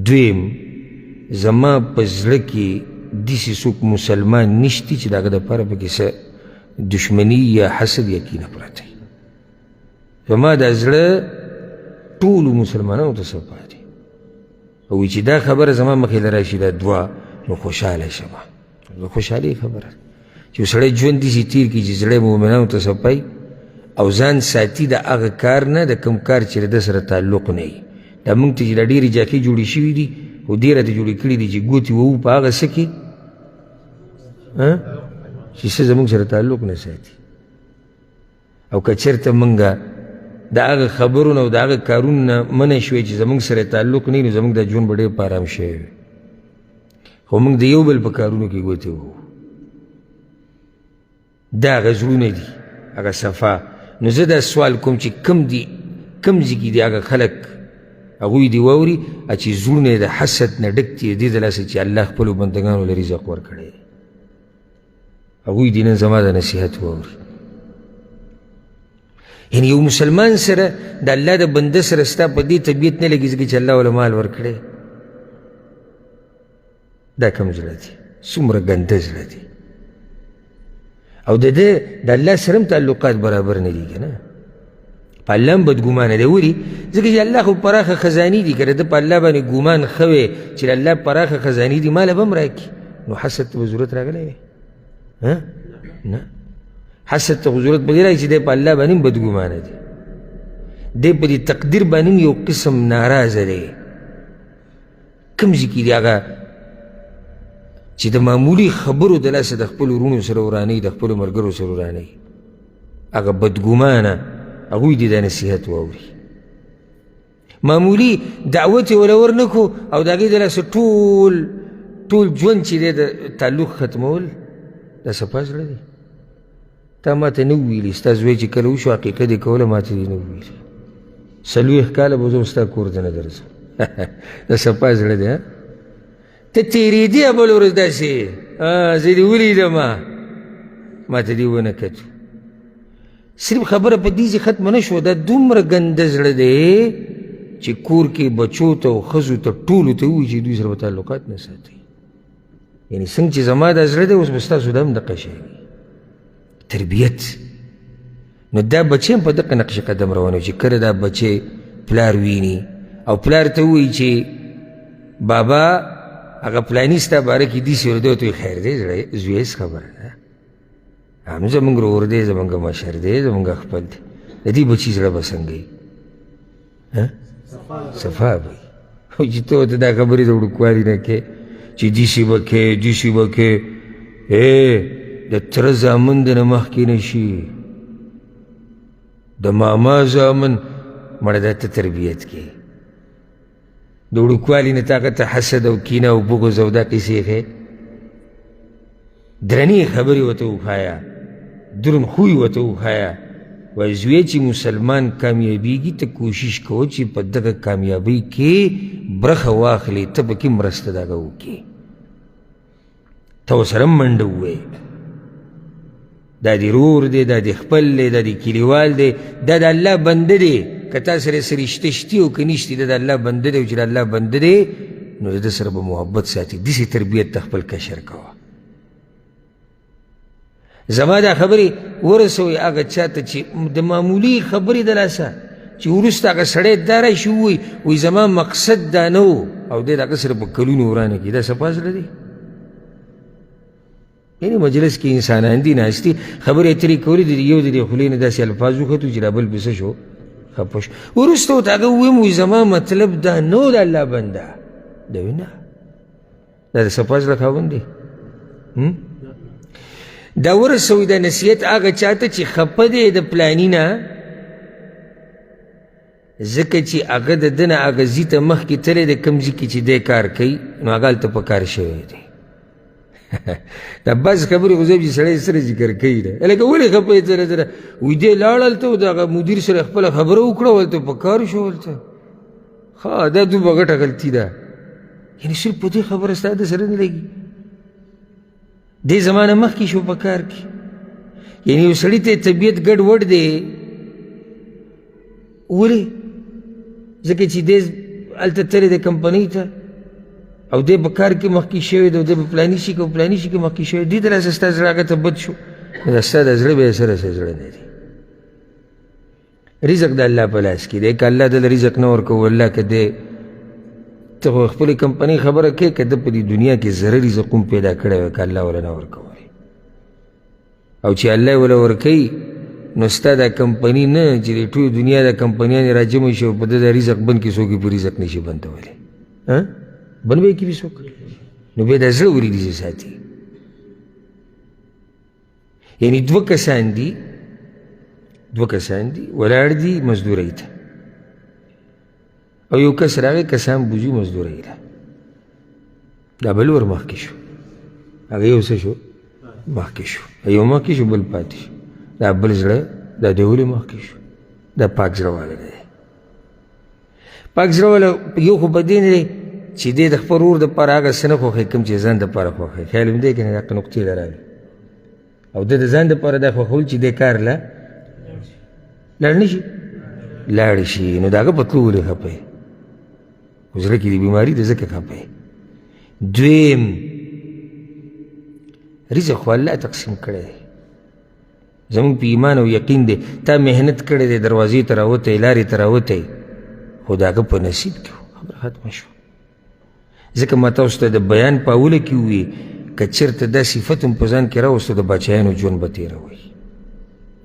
دویم، زما په زړه کې داسې څوک مسلمان نشتی چې د هغه دپاره پکې څه دښمني یا حسد یا کینه پرته وي. زما دا زړه ټولو مسلمانانو ته صفا دی. او چې دا خبره زما مخې له راشي دا دعا، نو خوشحاله شم. د خوشحالۍ خبره چې سړی ژوند داسې تېر کړي چې زړه یې مؤمنانو ته صفا وي او ځان ساتي د هغه کار نه د کوم کار چې له ده سره تعلق نه وي. دا موږ ته چې دا ډېرې جاکې جوړې شوي دي، خو دې راته جوړې کړي دي چې ګوتې وهو په هغه څه کې چې څه زموږ سره تعلق نه ساتي. او که چېرته موږ د هغه خبرو نه او د هغه کارونو نه منع شوی چې زموږ سره تعلق نه وي، نو زموږ د ژوند به ډېر په ارام شوی وي. خو موږ د یو بل په کارونو کې ګوتې وهو. دا هغه زړونه دي، هغه صفا. نو زه دا سوال کوم چې کوم دي، کوم ځای کې دي هغه خلک، هغوی دې واوري چې زړونه یې د حسد نه ډک دي، دې د لاسه چې الله خپلو بندګانو له رزق ورکړی، هغوی دې نن زما د نصیحت واوري. یعنې یو مسلمان سره د الله د بنده سره ستا په دې طبیعت نه لګي ځکه چې الله وله مال ورکړی. دا کوم زړه دی؟ څومره ګنده زړه دی. او د ده د الله سره هم تعلقات برابر نه دي که نه، په الله هم بدګمانه دی. ولې؟ ځکه چې الله خو پراخه خزانې دي، که د ده په الله باندې ګمان ښه وی چې د الله پراخه خزانې دي، ماله به هم راکړي، نو حسد ته به ضرورت راغلی وی؟ نه، حسد ته خو ضرورت به دې راغی چې دی په الله باندې هم بدګمانه دی، دی په دې تقدیر باندې هم یو قسم ناراضه دی. کوم ځای کې دی هغه چې د معمولي خبرو د لاسه د خپلو وروڼو سره ورانوي، د خپلو ملګرو سره ورانوي، هغه بدګمانه هغوی دې دا نصیحت واوري. معمولي دعوت یې وله ورنه کړو او د هغې د لاسه ټول ژوند چې دی د تعلق ختمول، دا صفا زړه دی. تا ما ته نه وویلي، ستا زوی چې کله وشو عقیقه دې کوله، ما ته دې نه وویلي، 40 کاله به زه ستا کور ته نه درځم. دا صفا زړه دی. ته تېرېدې بله ورځ داسې زه دې ولیدم، ما ته دې ونه کتو. صرف خبره په دې ځای ختمه نه شوه، دا دومره ګنده زړه دی چې کور کې بچو ته او ښځو ته ټولو ته ووایي چې دوی سره به تعلقات نه ساتي. یعنې څنګه چې زما دا زړه دی اوس به ستاسو دا هم دقه شی وي. تربیت نو دا بچی هم په دقه نقش قدم روان وي چې کله دا بچی پلار ویني او پلار ته ووایي چې بابا هغه پلاني ستا باره کې داسې ورته دی، ورته وایي خیر دی زړه زوی هېڅ خبره نه، هم زمونږ ورور دی، زمونږ مشر دی، زمونږ خپل دی. د دې بچي زړه به څنګه وي؟ صفا به وي. خو چې ته ورته دا خبرې د وړوکوالي نه کوې چې داسې به کوې داسې به کوې، د تره زامن د نه مخکې نه شي، د ماما زامن، مړه دا ته تربیت کوې. د وړوکوالي نه تا هغه ته حسد او کینه او بغض او دا قصې ښیې. درنې خبرې ورته وښایه، درون خوی ورته وښایه. وایي زویه چې مسلمان کامیابیږي ته کوشش کوه چې په دغه کامیابۍ کې برخه واخلې، ته پکې مرسته دغه وکړې، ته ورسره منډه ووایې. دا دې رور دی، دا دې خپل دی، دا دې کلیوال دی، دا د الله بنده دی. که تا سره څه رشته شتي او که نشتي، دا د الله بنده دی، او چې د الله بنده دی نو د ده سره به محبت ساتي. داسې تربیت ته خپل کشر کوه. زما دا خبرې ورسوئ هغه چا ته چې د معمولي خبرې د لاسه چې وروسته هغه سړی دا راشي ووایي وایي زما مقصد دا نه و، او دی د هغه سره په کلونو ورانه کړي. دا صفا زړه دی. یعنې مجلس کې انسانان دي ناست دي، خبرې اترې کولې، د یو د دې خولې نه داسې الفاظ وختو چې دا بل پې څه شو، خفه شو. وروسته ورته هغه وویم وایي زما مطلب دا نه و د الله بنده. دی وایي نه، دا د صفا زړه خاوند دی. دا ورسوئ دا نصیحت هغه چا ته چې خفه دی د پلاني نه، ځکه چې هغه د ده نه هغه ځي ته مخکې تللی دی، کوم ځي کې چې دی کار کوي نو هغه هلته په کار شوی دی. دا بعض خبرې خو چې سړی سره ذکر کوي نه، لکه ولې خفه یې سره سره وایي دی لاړ هلته او د هغه مدیر سره خپله خبره وکړه او هلته په کار شو هلته. ښه دا دومره غټه غلطي ده، یعنې صرف په دې خبره ستا د سره نه لګي. دې زمانه مخکې شو په کار کې، یعنې یو سړي ته طبیعت ګډ وډ دی. ولې؟ ځکه چې دی هلته تللی دی کمپنۍ ته او دی په کار کې مخکې شوی دی او دی په پلاني شي کې او پلاني شي کې مخکې شوی دی، د لاسه ستا زړه هغه ته بد شو، نو دا ستا د زړه بیا سره څه زړه نه دی. رزق د الله په لاس کې دی، که الله دله رزق نه ورکوو والله که دی ته خو خپلې کمپنۍ خبره کوې، که ده په دې دنیا کې ذره رزق هم پیدا کړی وای که الله وله نه ورکولی، او چې الله یې وله ورکوي نو ستا دا کمپني نه چې د ټولې دنیا دا کمپنیانې راجمع شي او په ده دا رزق بند کړي، څوک یې په رزق نه شي بندولی. بند به یې کړي څوک؟ نو بیا دا زړه ولې داسې ساتي؟ یعنی دوه کسان دي، دوه کسان دي ولاړ دي مزدورۍ ته، او یو کس راغی کسان بوځي مزدورۍ له، دا بل ور مخکې شو، هغه یو څه شو مخکې شو، یو مخکې شو بل پاتې شو. دا بل زړه دا دی ولې مخکې شو؟ دا پاک زړه والا دی. پاک زړه والا یو خو په دې نه دی چې دی د خپل ورور دپاره هغه څه نه خوښوي کوم چې ځان دپاره خوښوي. خیال مې دی که نه دغه نقطې له راغلې، او ده د ځان دپاره دا خوښول چې دی کار له لاړ نه شي، لاړ شي، نو د هغه په تلو ولې خفه یې؟ خو زړه کې د بیماري ده ځکه خفه یې. دویم رزق خو الله تقسیم کړی دی، زموږ په ایمان او یقین دی. تا محنت کړی دی، دروازې ته راوتی، لارې ته راوتی، خو د هغه په نصیب کې خبره ختمه شوه. ځکه ما تاسو ته د بیان په اوله کې وویل، که چېرته دا صفت هم په ځان کې راوسته، د باچایانو ژوند به تېروئ،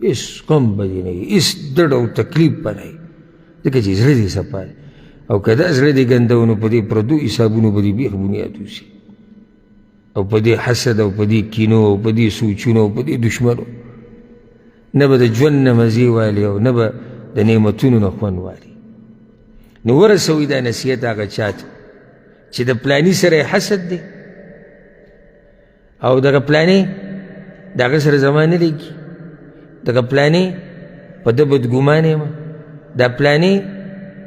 هېڅ غم به دې نه وي، هېڅ دړ او تکلیف به نه وي، ځکه چې زړه دې صفا دی. او که دا زړه دې ګنده و، نو په دې پردو حسابونو به دې بیخ بنیاد اوسي، او په دې حسد او په دې کینو او په دې سوچونو او په دې دشمنو نه به د ژوند نه مزې والي او نه به د نعمتونو نه خوند والي. نو ورسوئ دا نصیحت هغه چا ته چې د پلاني سره یې حسد دی او دغه پلاني د هغه سره زما نه لګي، دغه پلاني په ده بدګمان یم، دا پلاني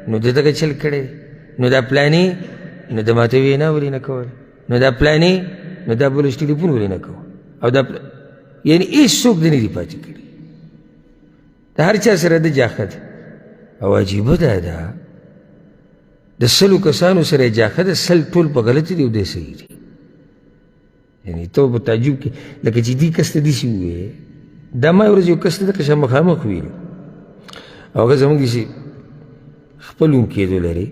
نو د دغه چل کړی دی، نو دا پلاني نو د ماته وینا ولې نه کوله، نو دا پلاني نو دا بل ټلیفون ولې نه کوه، او دا یعنې هېڅوک دې نه دي پاتې کړي، د هر چا سره د جاخه ده. او عجیبه دا ده د 100 کسانو سره یې جاخه ده، 100 ټول په غلطي دي او دی صحیح دي. یعنې ته په تعجب کې لکه چې دې کس ته داسې ووایې. دا ما یوه ورځ یو کس ته دغه شان مخامخ ویلو، او هغه زموږ داسې خپل هم کېدو لري.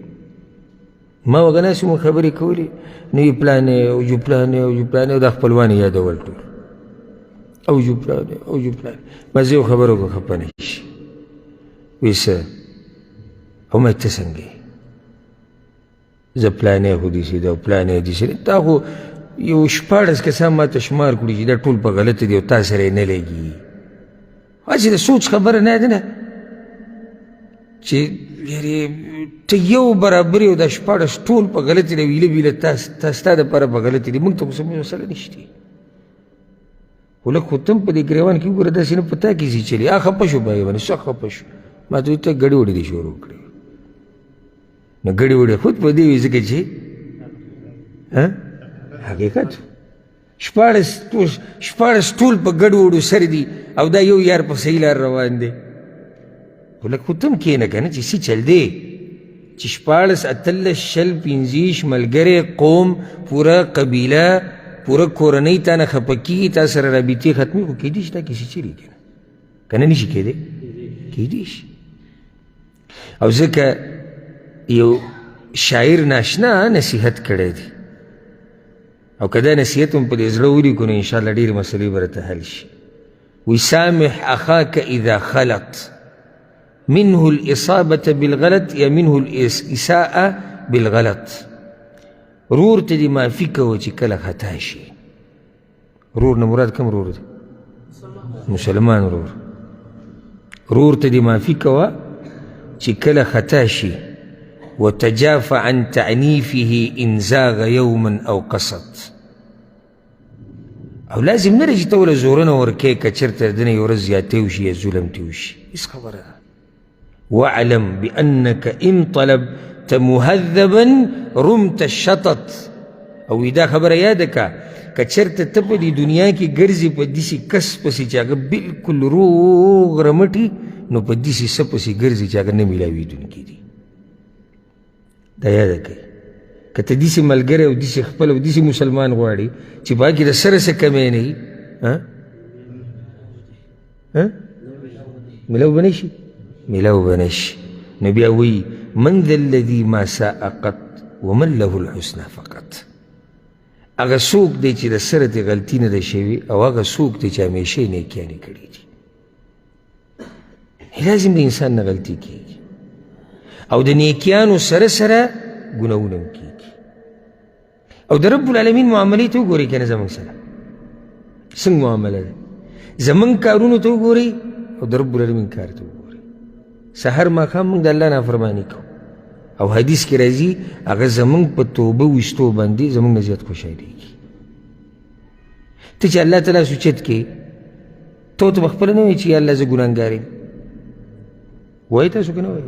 ما هغه ناست مو خبرې کولې، نو یې پلانې او جو پلانې او جو پلانې، او دا خپلوان یې یادول ټول، او جو پلانې او جو پلانې. ما زه یو خبره وکړه، خفه نه شي، وایي څه؟ او ما ته څنګه یې؟ زه پلانې خو داسې ده او پلانې داسې ده. تا خو یو 16 کسان ما ته شمار کړي چې دا ټول په غلطه دي او تا سره یې نه لګي. هسې د سوچ خبره نه ده، نه چې یعنې ته یو برابر یې او دا 16 ټول په غلطه دي، ویله ویله تا ستا دپاره په غلطه دي، موږ ته خو څه مسله نشته. خو لږ خو ته هم په دې ګرېوان کې وګوره، داسې نه په تا کې ځي چلي. خفه شو په هغې باندې، سخت خفه شو. ما ته وایي ته ګړې وړې دې شروع کړې. نو ګړې وړې خود په دې وي ځکه چې حقیقت 16 ټول په ګډو وړو سر دي او دا یو یار په صحیح لار روان دی. خو لږ خو ته هم کښېنه که نه چې څه چل دی، چې 16 18 20 25 ملګری، قوم، پوره قبیله، پوره کورنۍ تا نه خفه کېږي، تا سره رابطې ختمې، خو کېدای شي تا کیسې چېرې که نه، که نه نشي کېدی، کېدای شي. او ځکه یو شاعر ناشنا نصیحت کړی دی، او که دا نصیحت هم په دې زړه ولیکو نو انشاءالله ډېرې مسلې به راته حل شي. وی سامح اخاک اذا خلط منه الاصابة بالغلط یا منه الاساءة بالغلط. رور ته دې معافي کوه چې کله خطا شي. رور نه مراد کوم رور دی؟ مسلمان رور. رور ته دې معافي کوه چې کله خطا شي. وتجاف عن تعنيفه إن زاغ يوما أو قصد. او لازم نه ده چې ته ورله زورونه ورکوې که چېرته د ده نه یوه ورځ زیاتی وشي یا ظلم ترې وشي، هېڅ خبره ده. واعلم بأنك إن طلبت مهذبا رمت الشطط. او دا خبره یاده که که چېرته ته په دې دنیا کې ګرځې په داسې کس پسې چې هغه بالکل روغ رمټي، نو په داسې څه پسې ګرځې چې هغه نه میلاوېدونکي دي. دا یاده کړئ. که ته داسې ملګری او داسې خپل او داسې مسلمان غواړي چې په هغه کې د سره څه کمی نه وي، ملاو به نه شي، ملاو به نه شي. نو بیا وایي من ذا الذي ما ساء قط ومن له الحسنى فقط. هغه څوک دی چې د سره ترې غلطي نه ده شوې، او هغه څوک دی چې همیشه یې نیکیانې کړي دي. لازم د انسان نه غلطي کېږي، او د نیکیانو سره سره ګناهونه هم کېږي. او د رب العالمین معاملې ته وګورئ که نه، زموږ سره څنګه معامله ده، زموږ کارونو ته وګورئ او د رب العالمین کار ته وګورئ. سحر ماښام موږ د الله نافرماني کوو، او حدیث کې راځي هغه زموږ په توبه ویستو باندې زموږ نه زیات خوشحالېږي. ته چې الله تعالی سوچت کې ته ورته په خپله نه وایې چې یا الله زه ګناهګار یم، وایي تاسو که نه وایي؟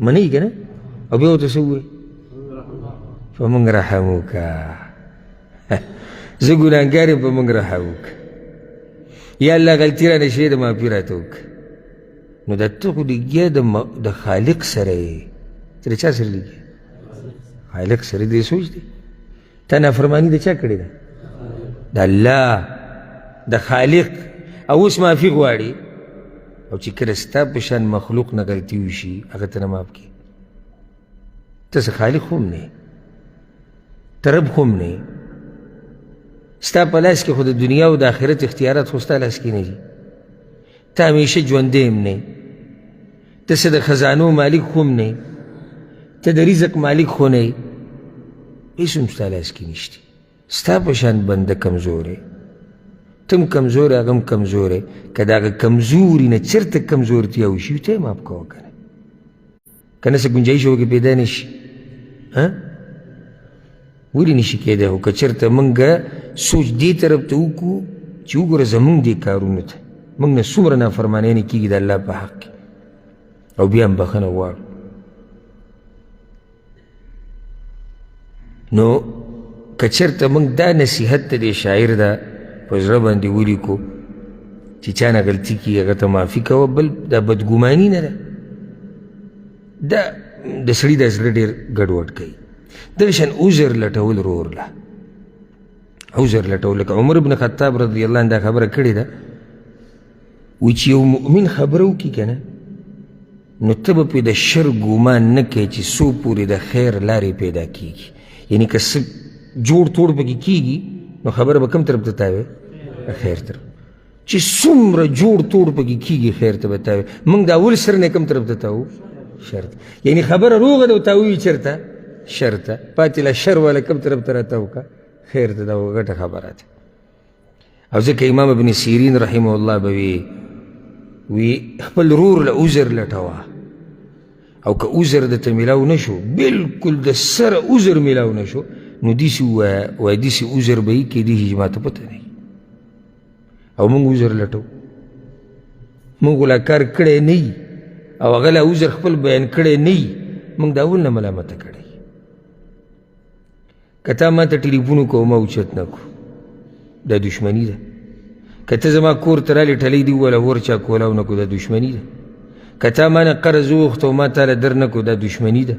منئ که نه؟ او بیا ورته څه ووایي؟ په موږ رحم وکړه، زه ګناهګار یم، په موږ رحم وکړه، یا الله غلطي رانه شوې ده معافي راته وکړه. نو دا ته خو لګیا د خالق سره یې، ته د چا سره لګیا؟ خالق سره دې سوچ دی. تا نافرماني د چا کړې ده؟ د الله. د خالق او اوس معافي غواړي، او چې کله ستا په شان مخلوق نه غلطي وشي هغه ته نه معاف کړي. ته څه خالق هم نه، ته رب هم نه، ستا په لاس کې خو د دنیا او د آخرت اختیارات خو ستا لاس کې نه دي. ته همیشه ژوندی هم نه، ته څه د خزانو مالک هم نه، ته د رزق مالک خو نه، هېڅ هم ستا لاس کې نشته. ستا په شان بنده کمزوری، ته هم کمزوری، هغه هم کمزوری. که د هغه کمزوري نه چېرته کمزورتیا وشي، ته یې معاف کوه که نه، که نه څه ګنجایش ورکې پیدا نه شي. ولې نشي کېدی؟ خو که چېرته موږ سوچ دې طرف ته وکړو چې وګوره زموږ دې کارونو ته موږ نه څومره نافرمانۍ نه کېږي د الله په حق کې، او بیا هم بښنه غواړو، نو که چېرته موږ دا نصیحت ته دې شاعر ده په زړه باندې ولیکو چې چا نه غلطي کېږي هغه ته معافي کوه، بل دا بدګماني نه ده، دا د سړي د زړه ډېر ګډوډ کوي. دغه شان عذر لټول ورور له عذر لټول، لکه عمر بن خطاب رضی الله عنه دا خبره کړې ده، وایي چې یو مؤمن خبره وکړي که نه، نو ته به پرې د شر ګمان نه کوې چې څو پورې د خیر لارې پیدا کېږي. یعنې که څه جوړ توړ پکې کېږي نو خبره به کوم طرف ته تاوې؟ خیر طرف. چې څومره جوړ توړ پکې کېږي خیر ته به تاوې. موږ د اول سر نه کوم طرف ته تاوو؟ شر ته. یعنې خبره روغه ده او تاووي چېرته؟ شر ته. پاتې له شر والا کوم طرف ته راتاو که؟ خیر ته. دا غټه خبره ده. او ځکه امام ابن سیرین رحمه الله به وي وی خپل رور له عذر لټوه، او که عذر درته میلاو نه شو، بالکل د سره عذر میلاو نه شو، نو داسې ووایه، وایه داسې عذر به یې کېدای شي چې ما ته پته نه وي. او موږ عذر لټو، موږ لا کار کړی نه وي، او هغه لا عذر خپل بیان کړی نه وي، موږ د اول نه ملامته کړی. که تا ما ته ټلیفون وکړو ما اوچت نه کړو، دا دښمني ده. که ته زما کور ته رالې ټلۍ دې ووهله ور چا کولاو نه کړو، دا دښمني ده. که تا ما نه قرض وغوښت او ما تا له در نه کړو، دا دښمني ده.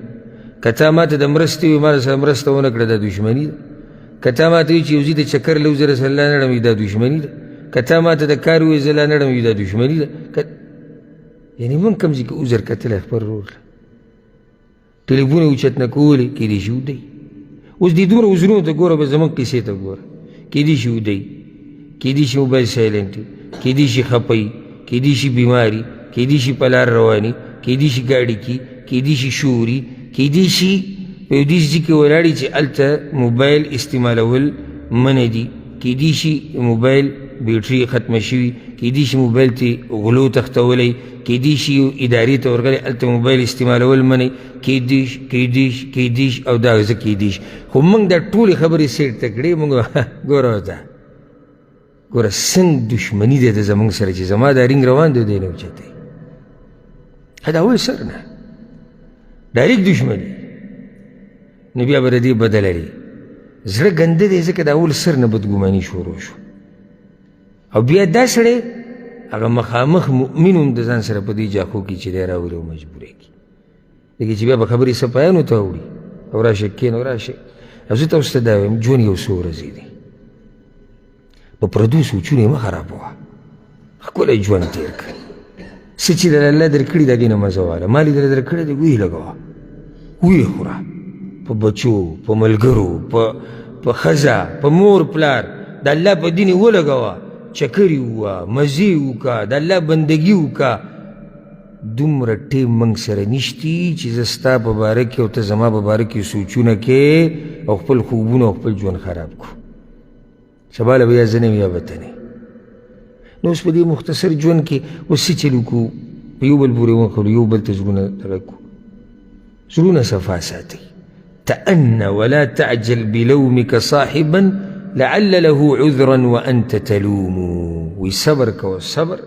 که تا ما ته د مرستې وي ما سره مرسته ونه کړه، دا دښمني ده. که تا ما ته وي چې یو ځای ته چکر له وځه راسره لا نه ړم، دا دښمني ده. که تا ما ته د کار ووایې زه لا نه ړم، دا دښمني ده. یعنې موږ کوم ځای کې عذر کتلی خپل ورور له ټلیفون یې اوچت نه کولې، کېدای شي ودی. اوس دې دومره عذرونو ته ګوره، به زموږ قصې ته ګوره، کېدای شي ودی، کېدای شي موبایل سایلنټ وي، کېدای شي خپه وي، کېدای شي بیماري، کېدای شي په لار رواني، کېدای شي ګاډي کې، کېدای شي شوري، کېدای شي په یو داسې ځای کې ولاړ چې هلته موبایل استعمالول منع دي، کېدای شي موبایل بیټري ختمه شوي، کېدای شي موبایل ترې غلو تښتولی، کېدای شي یو ادارې ته ورغلی هلته موبایل استعمالول منع، کېدای شي کېدای شي کېدای شي او دا زه کېدای شي. خو موږ دا ټولې خبرې سیټ ته کړې، موږ ګوره ورته ګوره څنګه دښمني ده د زموږ سره چې زما دا رینګ روان دی، دی نه اوچتوي. دا اول سر نه ډایرکټ دښمني، نو بیا به د دې بدله لري. زړه ګنده دی ځکه د اول سر نه بدګماني شروع شو، او بیا دا سړی هغه مخامخ مؤمن هم د ځان سره په دې جاخو کې چې دی راولي او مجبوره کړي، لکه چې بیا به خبرې سپایانو ته اوړي او راشه کښېنه او راشه. او زه تاسو ته دا وایم، ژوند یو څو ورځې دی، په پردو سوچونو یې مه خرابوه، ښکلی ژوند تېر کړه. څه چې در الله درکړي د هغې نه مزه واله، مال یې در درکړی دی ویې لګوه، ویې خوره، په بچو، په ملګرو، په ښځه، په مور پلار، د الله په دین یې ولګوه، چکرې ووه، مزې وکړه، د الله بندګي وکړه. دومره ټیم موږ سره نشتي چې زه ستا په باره کې او ته زما په باره کې سوچونه کې او خپل خوبونه او خپل ژوند خراب کړو. سبا له به یا زه نه یا به ته نه. نو اوس په دې مختصر ژوند کې اوس څه چل وکړو؟ په یو بل پورې ونښلو، یو بل ته زړونه دغه کړو. زړونه صفا ساتئ. تأن ولا تعجل بلومك صاحبا لعل له عذرا وأنت تلوم. وی صبر کوه، صبر.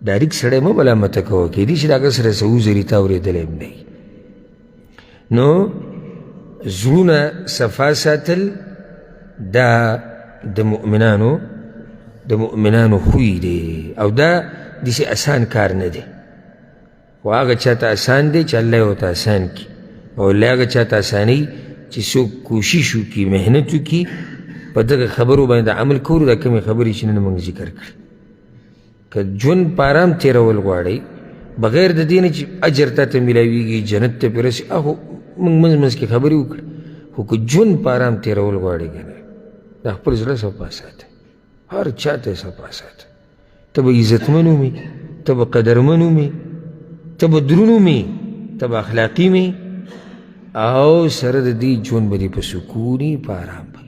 ډایرک سړی مه ملامته کوه، کېدای شي د هغه سره څه عذر تا اورېدلی هم نه وي. نو زړونه صفا ساتل دا د مؤمنانو خوی دی، او دا داسې اسان کار نه دی. خو هغه چاته اسان دی چې الله یې ورته اسان کړي، او الله هغه چاته اسانوي چې څوک کوشش وکړي، محنت وکړي، په دغه خبرو باندې عمل کولو، دا کومې خبرې چې نن موږ ذکر کړې. که ژوند په آرام تېرول غواړئ بغیر د دې نه چې اجر تا ته میلاویږي، جنت ته پرې رسي، هغه موږ منځ منځ کې خبرې وکړې، خو که ژوند په آرام تېرول غواړئ که نه، دا خپل زړه صفا ساته، هر چا ته یې صفا ساته. ته به عزتمن ومې، ته به قدرمن ومې، ته به درون ومې، ته به اخلاقي مې، او سره د دې ژوند به دې په سکوني په آرام وي.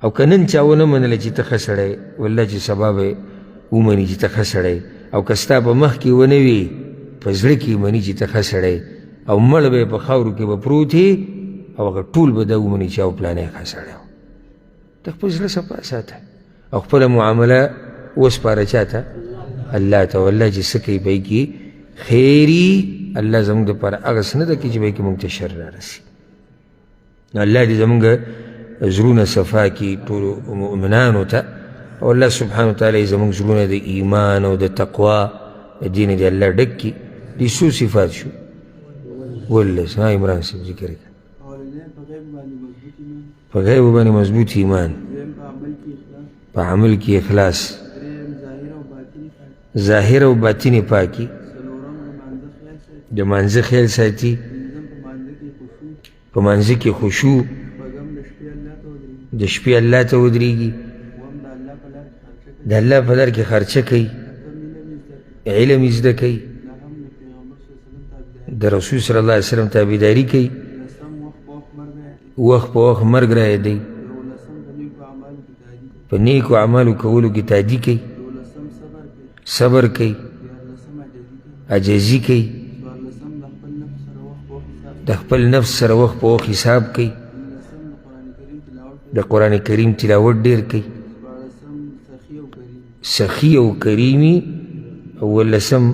او که نن چا ونه منله چې ته ښه سړی، والله چې سبا به ومني چې ته ښه سړی، او که ستا په مخ کې ونه وي په زړه کې مني چې ته ښه سړی، او مړ به یې په خاورو کې به پروت یې، او هغه ټول به دا ومني چې او پلانی ښه سړی و. ته خپل زړه صفا ساته او خپله معامله وسپاره چا ته؟ الله ته. والله چې څه کوي په هغې کې خیري، الله زموږ دپاره هغه څه نه ده کوي چې په هغې کې موږ ته شر رارسي. نو الله دې زموږ زړونه صفا کړي ټولو مؤمنانو ته، او الله سبحانه وتعالی زموږ زړونه د ایمان او د تقوا د دین دې الله ډک کړي. دې څو صفات شو؟ ولس. ها عمران صاحب ذکر کړه. په غیب باندې مضبوط ایمان، په عمل کې اخلاص، ظاهر او باطني پاکي، د مانځه خیال ساتي، په مانځه کې خشوع، د شپې الله ته ودرېږي، د الله په لار کې خرچه کوي، علم یې زده کوي، د رسول صلی الله علیه وسلم تابعداري کوي، وخت په وخت مرګ را یادوي، په نیکو اعمالو کولو کې تادي کوي، صبر کوي، عاجزي کوي، د خپل نفس سره وخت په وخت حساب کوي، د قرآن کریم تلاوت ډېر کوي، سخي او کریمي. اولسم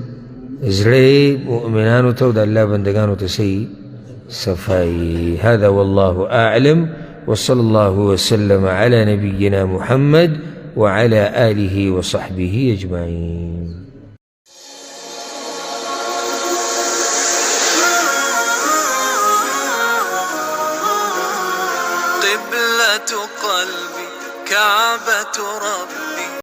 زړه مؤمنانو ته او د الله بندګانو ته صحیح صفائی. هذا والله أعلم، وصلى الله وسلم على نبينا محمد وعلى آله وصحبه أجمعين. قبلة قلبي كعبة ربي.